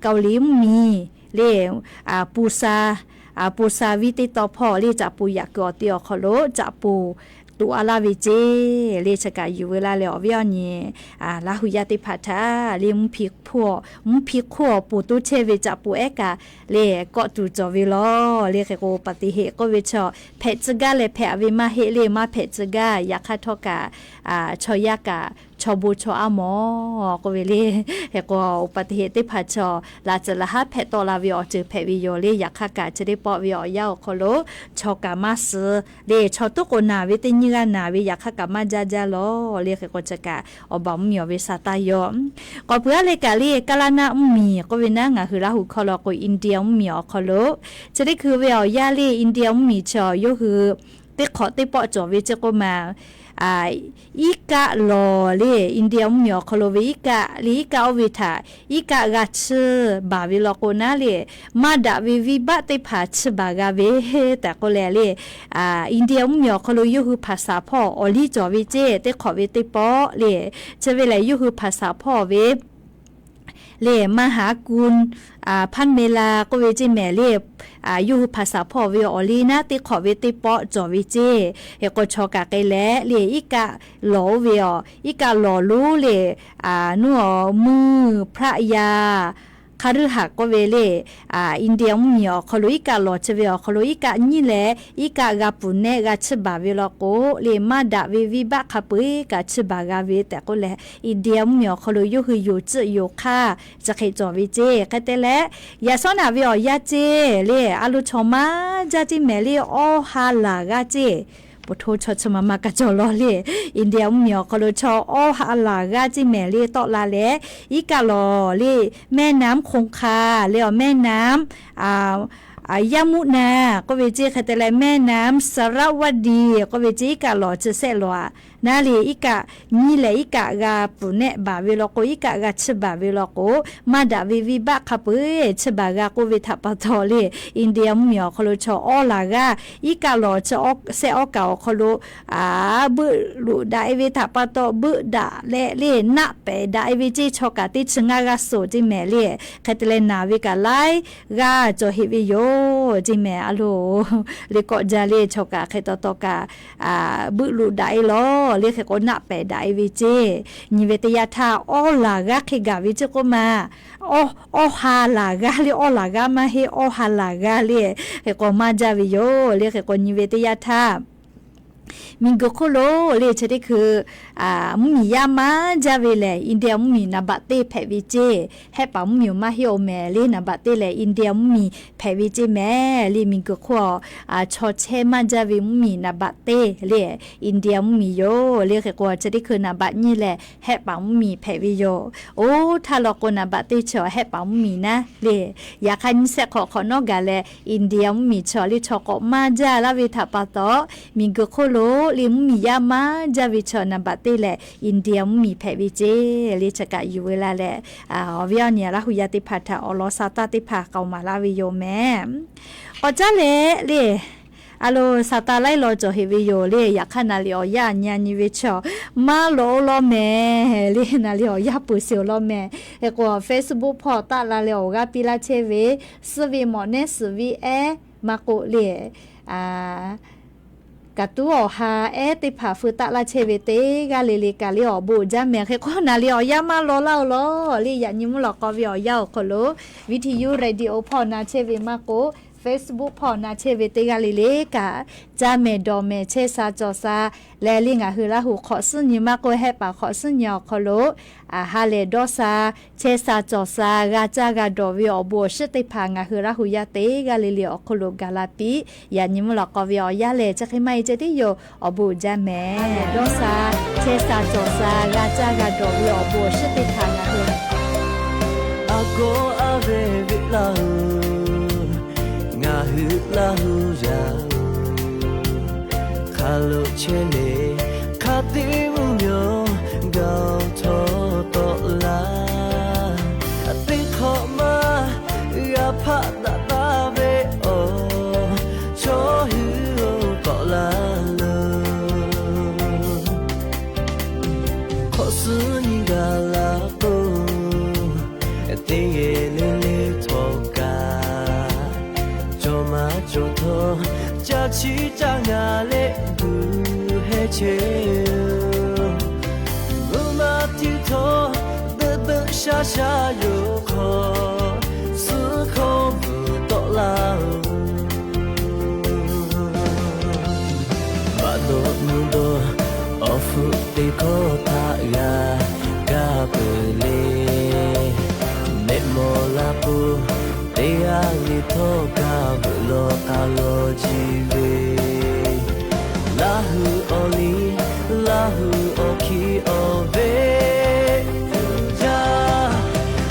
Kaoˍliˇ mvuhˇmiˬ le Pu san, Pu san viˇ teˇ taw hpawˇ le caꞈ poˍ yaꞈ kuiˬ awˬ te awˬ hk'aw lo caꞈ poˍ toꞈ a laˇ ve ceˇ le chi kaꞈ yuˬ ve laˇ leh awˬ viˉ awˬ nyi Laˇ hu yaˇ teˇ hpaˍ htaꞈ le mvuhˇ hpiˇ hk'oˆ awˬ pon toˇ chehˇ ve caꞈ poˍ ehˉ kaꞈ le kawˆ tuˬ cawˬ ve lawˬ le. Hk'e k'o อุบัติเหตุ k'oˆ ve chaw hpehꞈ tcuh gaˇ leh hpehꞈ ve maˇ heˆ le maˇ hpehꞈ tcuh gaˇ. Yaꞈ hk'aˇ htawˇ kaꞈ chaw yaˇ kaꞈ chaw bon chaw aˉ mawˬ k'oˆ ve le. Hk'e k'o อุบัติเหตุ teˇ hpaˍ chaw laꞈ tcuhˍ laꞈ haˉ hpehꞈ tawˆ la ve awˬ ceuˬ hpehꞈ ve yoˬ le. Yaꞈ hk'aˇ kaꞈ chi teˇ pawˆ ve awˬ yanˇ awˬ hk'aw lo chaw kaꞈ maˇ suh le chaw toˉ k'o naˬ ve teˇ nyiˇ g'aˇ naˬ ve yaꞈ hk'aˇ kaꞈ maˇ jaˇ jaˇ lawˬ le. Hk'e k'o chi kaꞈ awˬ baˬ mvuhˇmiˬ awˬ ve sa taˇ yoˬ. K'awꞈ puˬ aˉ le kaꞈ le Kaˇlaˇ naˆ mvuhˇmiˬ k'oˆ ve naˉ ngaˬ hui Laˇ hu hkawˇ law k'o India mvuhˇmiˬ awˬ hk'aw lo chi teˇ hkui ve awˬ yanˇ le India mvuhˇmiˬ chaw yawˇ hui teˇ hk'awꞈ teˇ pawˆ cawˬ ve ceˇ k'oˆ ma iˉ kaˆ lawˬ le India mvuhˇmiˬ awˬ hk'aw lo ve iˉ kaˆ le iˉ kaˆ oˇ ve htaꞈ iˉ kaˆ g'a chiˇ baˬ ve law k'o naˉ le maˇ daꞈ ve venˇbaˆ teˇ hpaˍ chiˇ baˬ g'a ve tehꞈ k'oˆ leh le India mvuhˇmiˬ awˬ hk'aw lo yawˇ hui hpaˍsaˍ hpawˇ awˬ liˇ cawˬ ve ceˇ. Teˇ hk'awꞈ ve teˇ pawˆ le chi ve lehˬ yawˇ hui hpaˍsaˍ hpawˇ ve le มหากุล พันเวลา k'oˆ ve ceˇ mehˍ le yawˇ hui hpaˍsaˍ hpawˇ ve awˬ liˇ naˉ teˇ hk'awꞈ ve teˇ pawˆ cawˬ ve ceˇ. Hk'e k'o chaw kaꞈ k'ai leh le iˉ kaˆ lawˬ oˇ ve awˬ iˉ kaˆ lawˬ lonˉ le nuˇ awˬ เมืองพระยาคฤหัสถ์ k'oˆ ve le India mvuhˇmiˬ awˬ hk'aw lo iˉ kaˆ lawˬ chi ve awˬ hk'aw lo iˉ kaˆ nyiˇ leh iˉ kaˆ g'a puˬ nehˆ g'a chiˇ baˬ ve law k'o le maˇ daꞈ ve venˇbaˆ hk'a peu-eˬ kaꞈ chiˇ baˬ g'a ve tehꞈ k'oˆ leh India mvuhˇmiˬ awˬ hk'aw lo yawˇ hui yoˬ tcuhˆ yoˬ hk'aˇ chi hk'e cawˬ ve ceˇ. Hk'e te leh yaꞈ shawˉ naꞈ ve awˬ yanˇ ceˇ le a lo chaw maˇ jaˇ ceˇ mehˍ le awˇ ha laˬ g'aˇ ceˇ. Poˬ hto chaw chi ma ma kaꞈ cawˬ law le India mvuhˇmiˬ awˬ hk'aw lo chaw awˇ ha laˬ g'aˇ ceˇ mehˍ le tawˆ la leh iˉ kaˆ lawˬ le แม่น้ำคงคา le awˬ แม่น้ำ Yaˇmuˆ naˍ k'oˆ ve ceˇ hk'e te leh แม่น้ำสระวดี k'oˆ ve ceˇ iˉ kaˆ lawˬ chi sehˆ lawˬ a naˉ le iˉ kaˆ nyiˇ leh iˉ kaˆ g'a puˬ nehˆ baˬ ve law k'o iˉ kaˆ g'a chiˇ baˬ ve law k'o maˇ daꞈ ve venˇbaˆ hk'a peu-eˬ chiˇ baˬ g'a k'oˆ ve htaꞈ pa taw le India mvuhˇmiˬ awˬ hk'aw lo chaw awˇ laˬ g'aˇ iˉ kaˆ lawˬ chi sehˆ awˇ kaꞈ awˬ hk'aw lo beuˆ loꞈ daꞈ e ve htaꞈ pa taw beuˆ daꞈ leh le naˆ pehˍ daꞈ e ve ceˇ chaw kaꞈ teˇ chi ngaˇ g'aˇ suhˍ ceˇ mehˍ le hk'e te leh naˬ ve kaꞈ laiˉ g'aˇ cawˬ heꞈ ve yoˬ ceˇ mehˍ a lo le kawˆ jaˇ le chaw kaꞈ hk'e taw taw kaꞈ beuˆ loꞈ daꞈ e lawˬ le hk'e k'o naˆ pehˍ daꞈ e ve ceˇ. Nyi ve teˇ yanˇ htaˇ awˇ laˬ g'aˇ hk'e gaˬ ve ceˇ k'oˆ ma awˇ ha laˬ g'aˇ le awˇ laˬ g'aˇ maˇ heˆ awˇ ha laˬ g'aˇ le hk'e k'o maˇ jaˇ ve yoˬ le hk'e k'o nyi ve teˇ yanˇ htaˇ miˬguiˬ hk'oˆ lo le chi teˇ hkui mvuhˇmiˬ yaˇ maˇ jaˇ ve lehˬ India mvuhˇmiˬ naˍ baꞈ teˇ hpehꞈ ve ceˇ. Hehˆ paˍ mvuhˇmiˬ maˇ heˆ oˬ mehˍ le naˍ baꞈ teˇ lehˬ India mvuhˇmiˬ hpehꞈ ve ceˇ mehˍ le miˬguiˬ hk'oˆ chaw chehˇ maˇ jaˇ ve mvuhˇmiˬ naˍ baꞈ teˇ le India mvuhˇmiˬ yoˬ le hk'e k'o chi teˇ hkui naˍ baꞈ nyiˇ lehˬ Hehˆ paˍ mvuhˇmiˬ hpehꞈ ve yoˬ. Oˇ htaˇ law k'o naˍ baꞈ teˇ chi Hehˆ paˍ mvuhˇmiˬ naˉ le. Yaꞈ hk'aˇ nyiˇ shehˆ hk'awꞈ hk'awꞈ nawˉ gaˬ leh India mvuhˇmiˬ chi le chaw k'awꞈ maˇ jaˇ laˇ ve htaꞈ pa taw miˬguiˬ hk'oˆ lo le mvuhˇmiˬ yaˇ maˇ jaˇ ve chi naˍ baꞈ leh India mvuhˇmiˬ hpehꞈ ve ceˇ le. Chi kaꞈ yuˬ ve la leh, awˬ viˉ awˬ nyi Laˇ hu yaˇ teˇ hpaˍ htaꞈ awˬ lawn sa taˇ teˇ hpaˍ k'aoˍ maˍ laˇ ve yoˬ mehˍ. K'awꞈ caˉ leh le, a lo, sa taˇ laiˉ law cawˬ heꞈ ve yoˬ le. Yaꞈ hk'aˇ naˍ liˍ awˬ yanˇ a nyi a nyi ve chaw maˇ lawꞈ-o lawˇ mehˍ le. Naˍ liˍ awˬ yanˇ peuˬ sheˍ-oˬ lawˇ mehˍ. Hk'e k'o, Facebook hpawˇ taˆ la leh awˬ g'aˇ piˇ laˇ chehˇ ve, suh ve mawꞈ nehˉ suhˍ viˉ ehˉ maˇ k'oˆ le, kaˍ tuˉ awˬ ha ehˉ teˇ hpaˍ feu taˆ laˇ chehˇ ve teˇ g'aˇ le le kaꞈ le awˬ bon uiˍ jaˇ mehˍ. Hk'e k'o, naˍ liˍ awˬ yanˇ maˇ law laˇ-o lawˇ le. Yaꞈ nyi mvuhˇ lawꞈ k'aw ve awˬ yanˇ awˬ hk'aw lo, video radio hpawˇ na chehˇ ve maˇ k'oˆ, Facebook hpawˇ na chehˇ ve teˇ g'aˇ le le kaꞈ, caˇ mehˍ dawˬ mehˍ chehˇ sha cawˬ sha leh le, ngaˬ hui Laˇ hu hk'awꞈ suhˉ nyi maˇ k'oˆ, hehˆ paˍ hk'awꞈ suhˉ nyi awˬ hk'aw lo ha lehˬ dawˇ sha, chehˇ sha cawˬ sha, g'a caˇ g'a dawˬ ve awˬ bon awˬ shiˉ teˇ hpaˍ ngaˬ hui Laˇ hu yaˇ teˇ g'aˇ le le awˬ hk'aw lo gaˬ la piˇ. Yaꞈ nyi mvuhˇ lawꞈ k'aw ve awˬ yanˇ lehˬ, chi hk'e maˇ heˆ ceh tiˉ yoˬ. Awˬ bon uiˍ jaˇ mehˍ. Dawˇ sha, chehˇ sha cawˬ sha, g'a caˇ g'a dawˬ ve awˬ bon awˬ shiˉ teˇ hpaˍ ngaˬ hui, a kawˆ a ve ve Laˇ hu, ngaˬ hui Laˇ hu yaˇ-oˬ, hk'a lo chehˇ le, hk'a te mvuhˇ miˬ gaˬ-oˬ htawˇ tawˆ la. Teˇ hk'awꞈ ma g'a hpaˆ daꞈ taˍ ve awˬ chaw hui-oˬ, tawˆ la loˬ. Hk'awꞈ suhˉ nyi gaˬ la k'o, teˇ geh le le htawˇ kaꞈ, cawˬ maˇ cawˬ htawˇ, caˇ chiˇ caˇ ngaˬ leh guˬ heh chehˇ-oˬ. Mvuhˇ naw htiˇ htawˇ deuˆ deuˆ shaˉ shaˉ yoˬ, hk'awꞈ suhˉ hkawˇ vuˬ tawˆ laˇ-oˬ. Baˆ dawˆ nuˇ dawˇ awˬ hpfuhˆ teˇ hkawˇ htaꞈ g'a kaˇ peuˬ le. Mehˆ mawˬ la k'o, teˇ g'aˇ le htawˇ kaꞈ veuꞈ law k'a law jiˇ ve, Laˇ hu awˬ liˇ, Laˇ hu awˬ hkiˇ awˬ ve, uiˍ jaˇ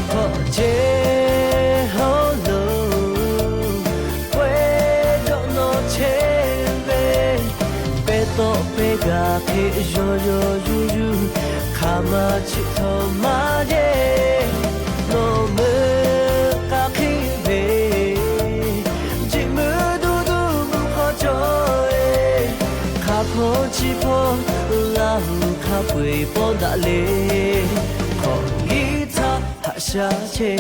hk'awꞈ chehˇ haw loˬ. Pawehˇ jawꞈ nawˬ chehˇ ve, pehˇ tawˆ pehˇ gaˬ hk'e yaw yaw yuˬ yuˬ, hk'aˬ ma chi htawˇ maˇ yeˬ. Nawˬ meuˇ k'a hk'e ve, jiˆ meuˇ duˇ duˇ mvuhˇ hk'aw cawˬ-e. Hk'a hpawˇ chi hpawˇ Laˇ hu hk'a peu-eˬ pawˆ daꞈ le, hk'awꞈ nyiˇ htaˇ haꞈ shaˉ chehˇ.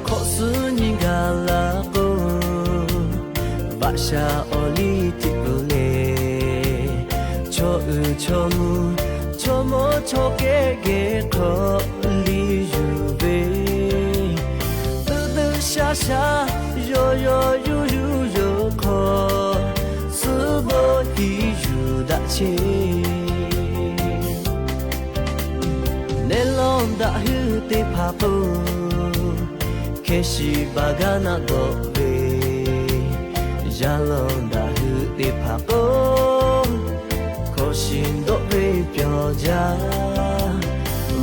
Hk'awꞈ suhˉ nyi gaˬ la k'o, vaꞈ sha awˬ liˇ tiꞈ peuˬ le. Chaw uiˍ chaw mvuh, chaw mawˇ chaw kehˉ geh hk'awꞈ liˇ yuˬ ve, deuˆ deuˆ shaˉ shaˉ, yaw yaw yuˬ yuˬ yoˬ, hk'awꞈ suhˉ bawˆ hiˉ yuˬ daꞈ chehˇ. Nehˉ lawˇ daꞈ hui teˇ hpaˍ k'o, hkeh shiˍ baˬ gaˇ naˆ dawꞈ ve, yaˇ lawˇ daꞈ hui teˇ hpaˍ k'o, hkawˇ shiˍ dawˆ ve pyawˬ jaˇ.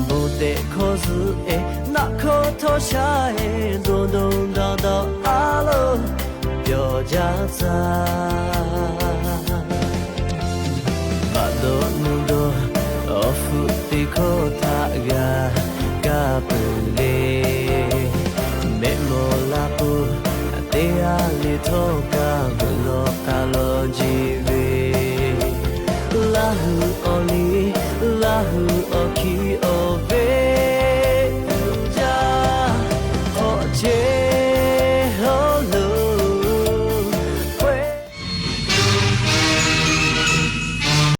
Bon tehꞈ hkawˇ zuhˆ-e, naˆ hkawˇ htawˇ shaˉ-e, dawˬ dawˬ dawˬ dawˬ a loˬ, pyawˬ jaˇ tcuh. Paˆ dawˇ nuˇ dawˇ awˬ hpfuhˆ teˇ hkawˇ htaꞈ g'a kaˇ peuˬ le. Mehˆ mawˬ la k'o, teˇ g'aˇ le htawˇ kaꞈ veuꞈ law k'a law jiˇ ve, Laˇ hu awˬ liˇ, Laˇ hu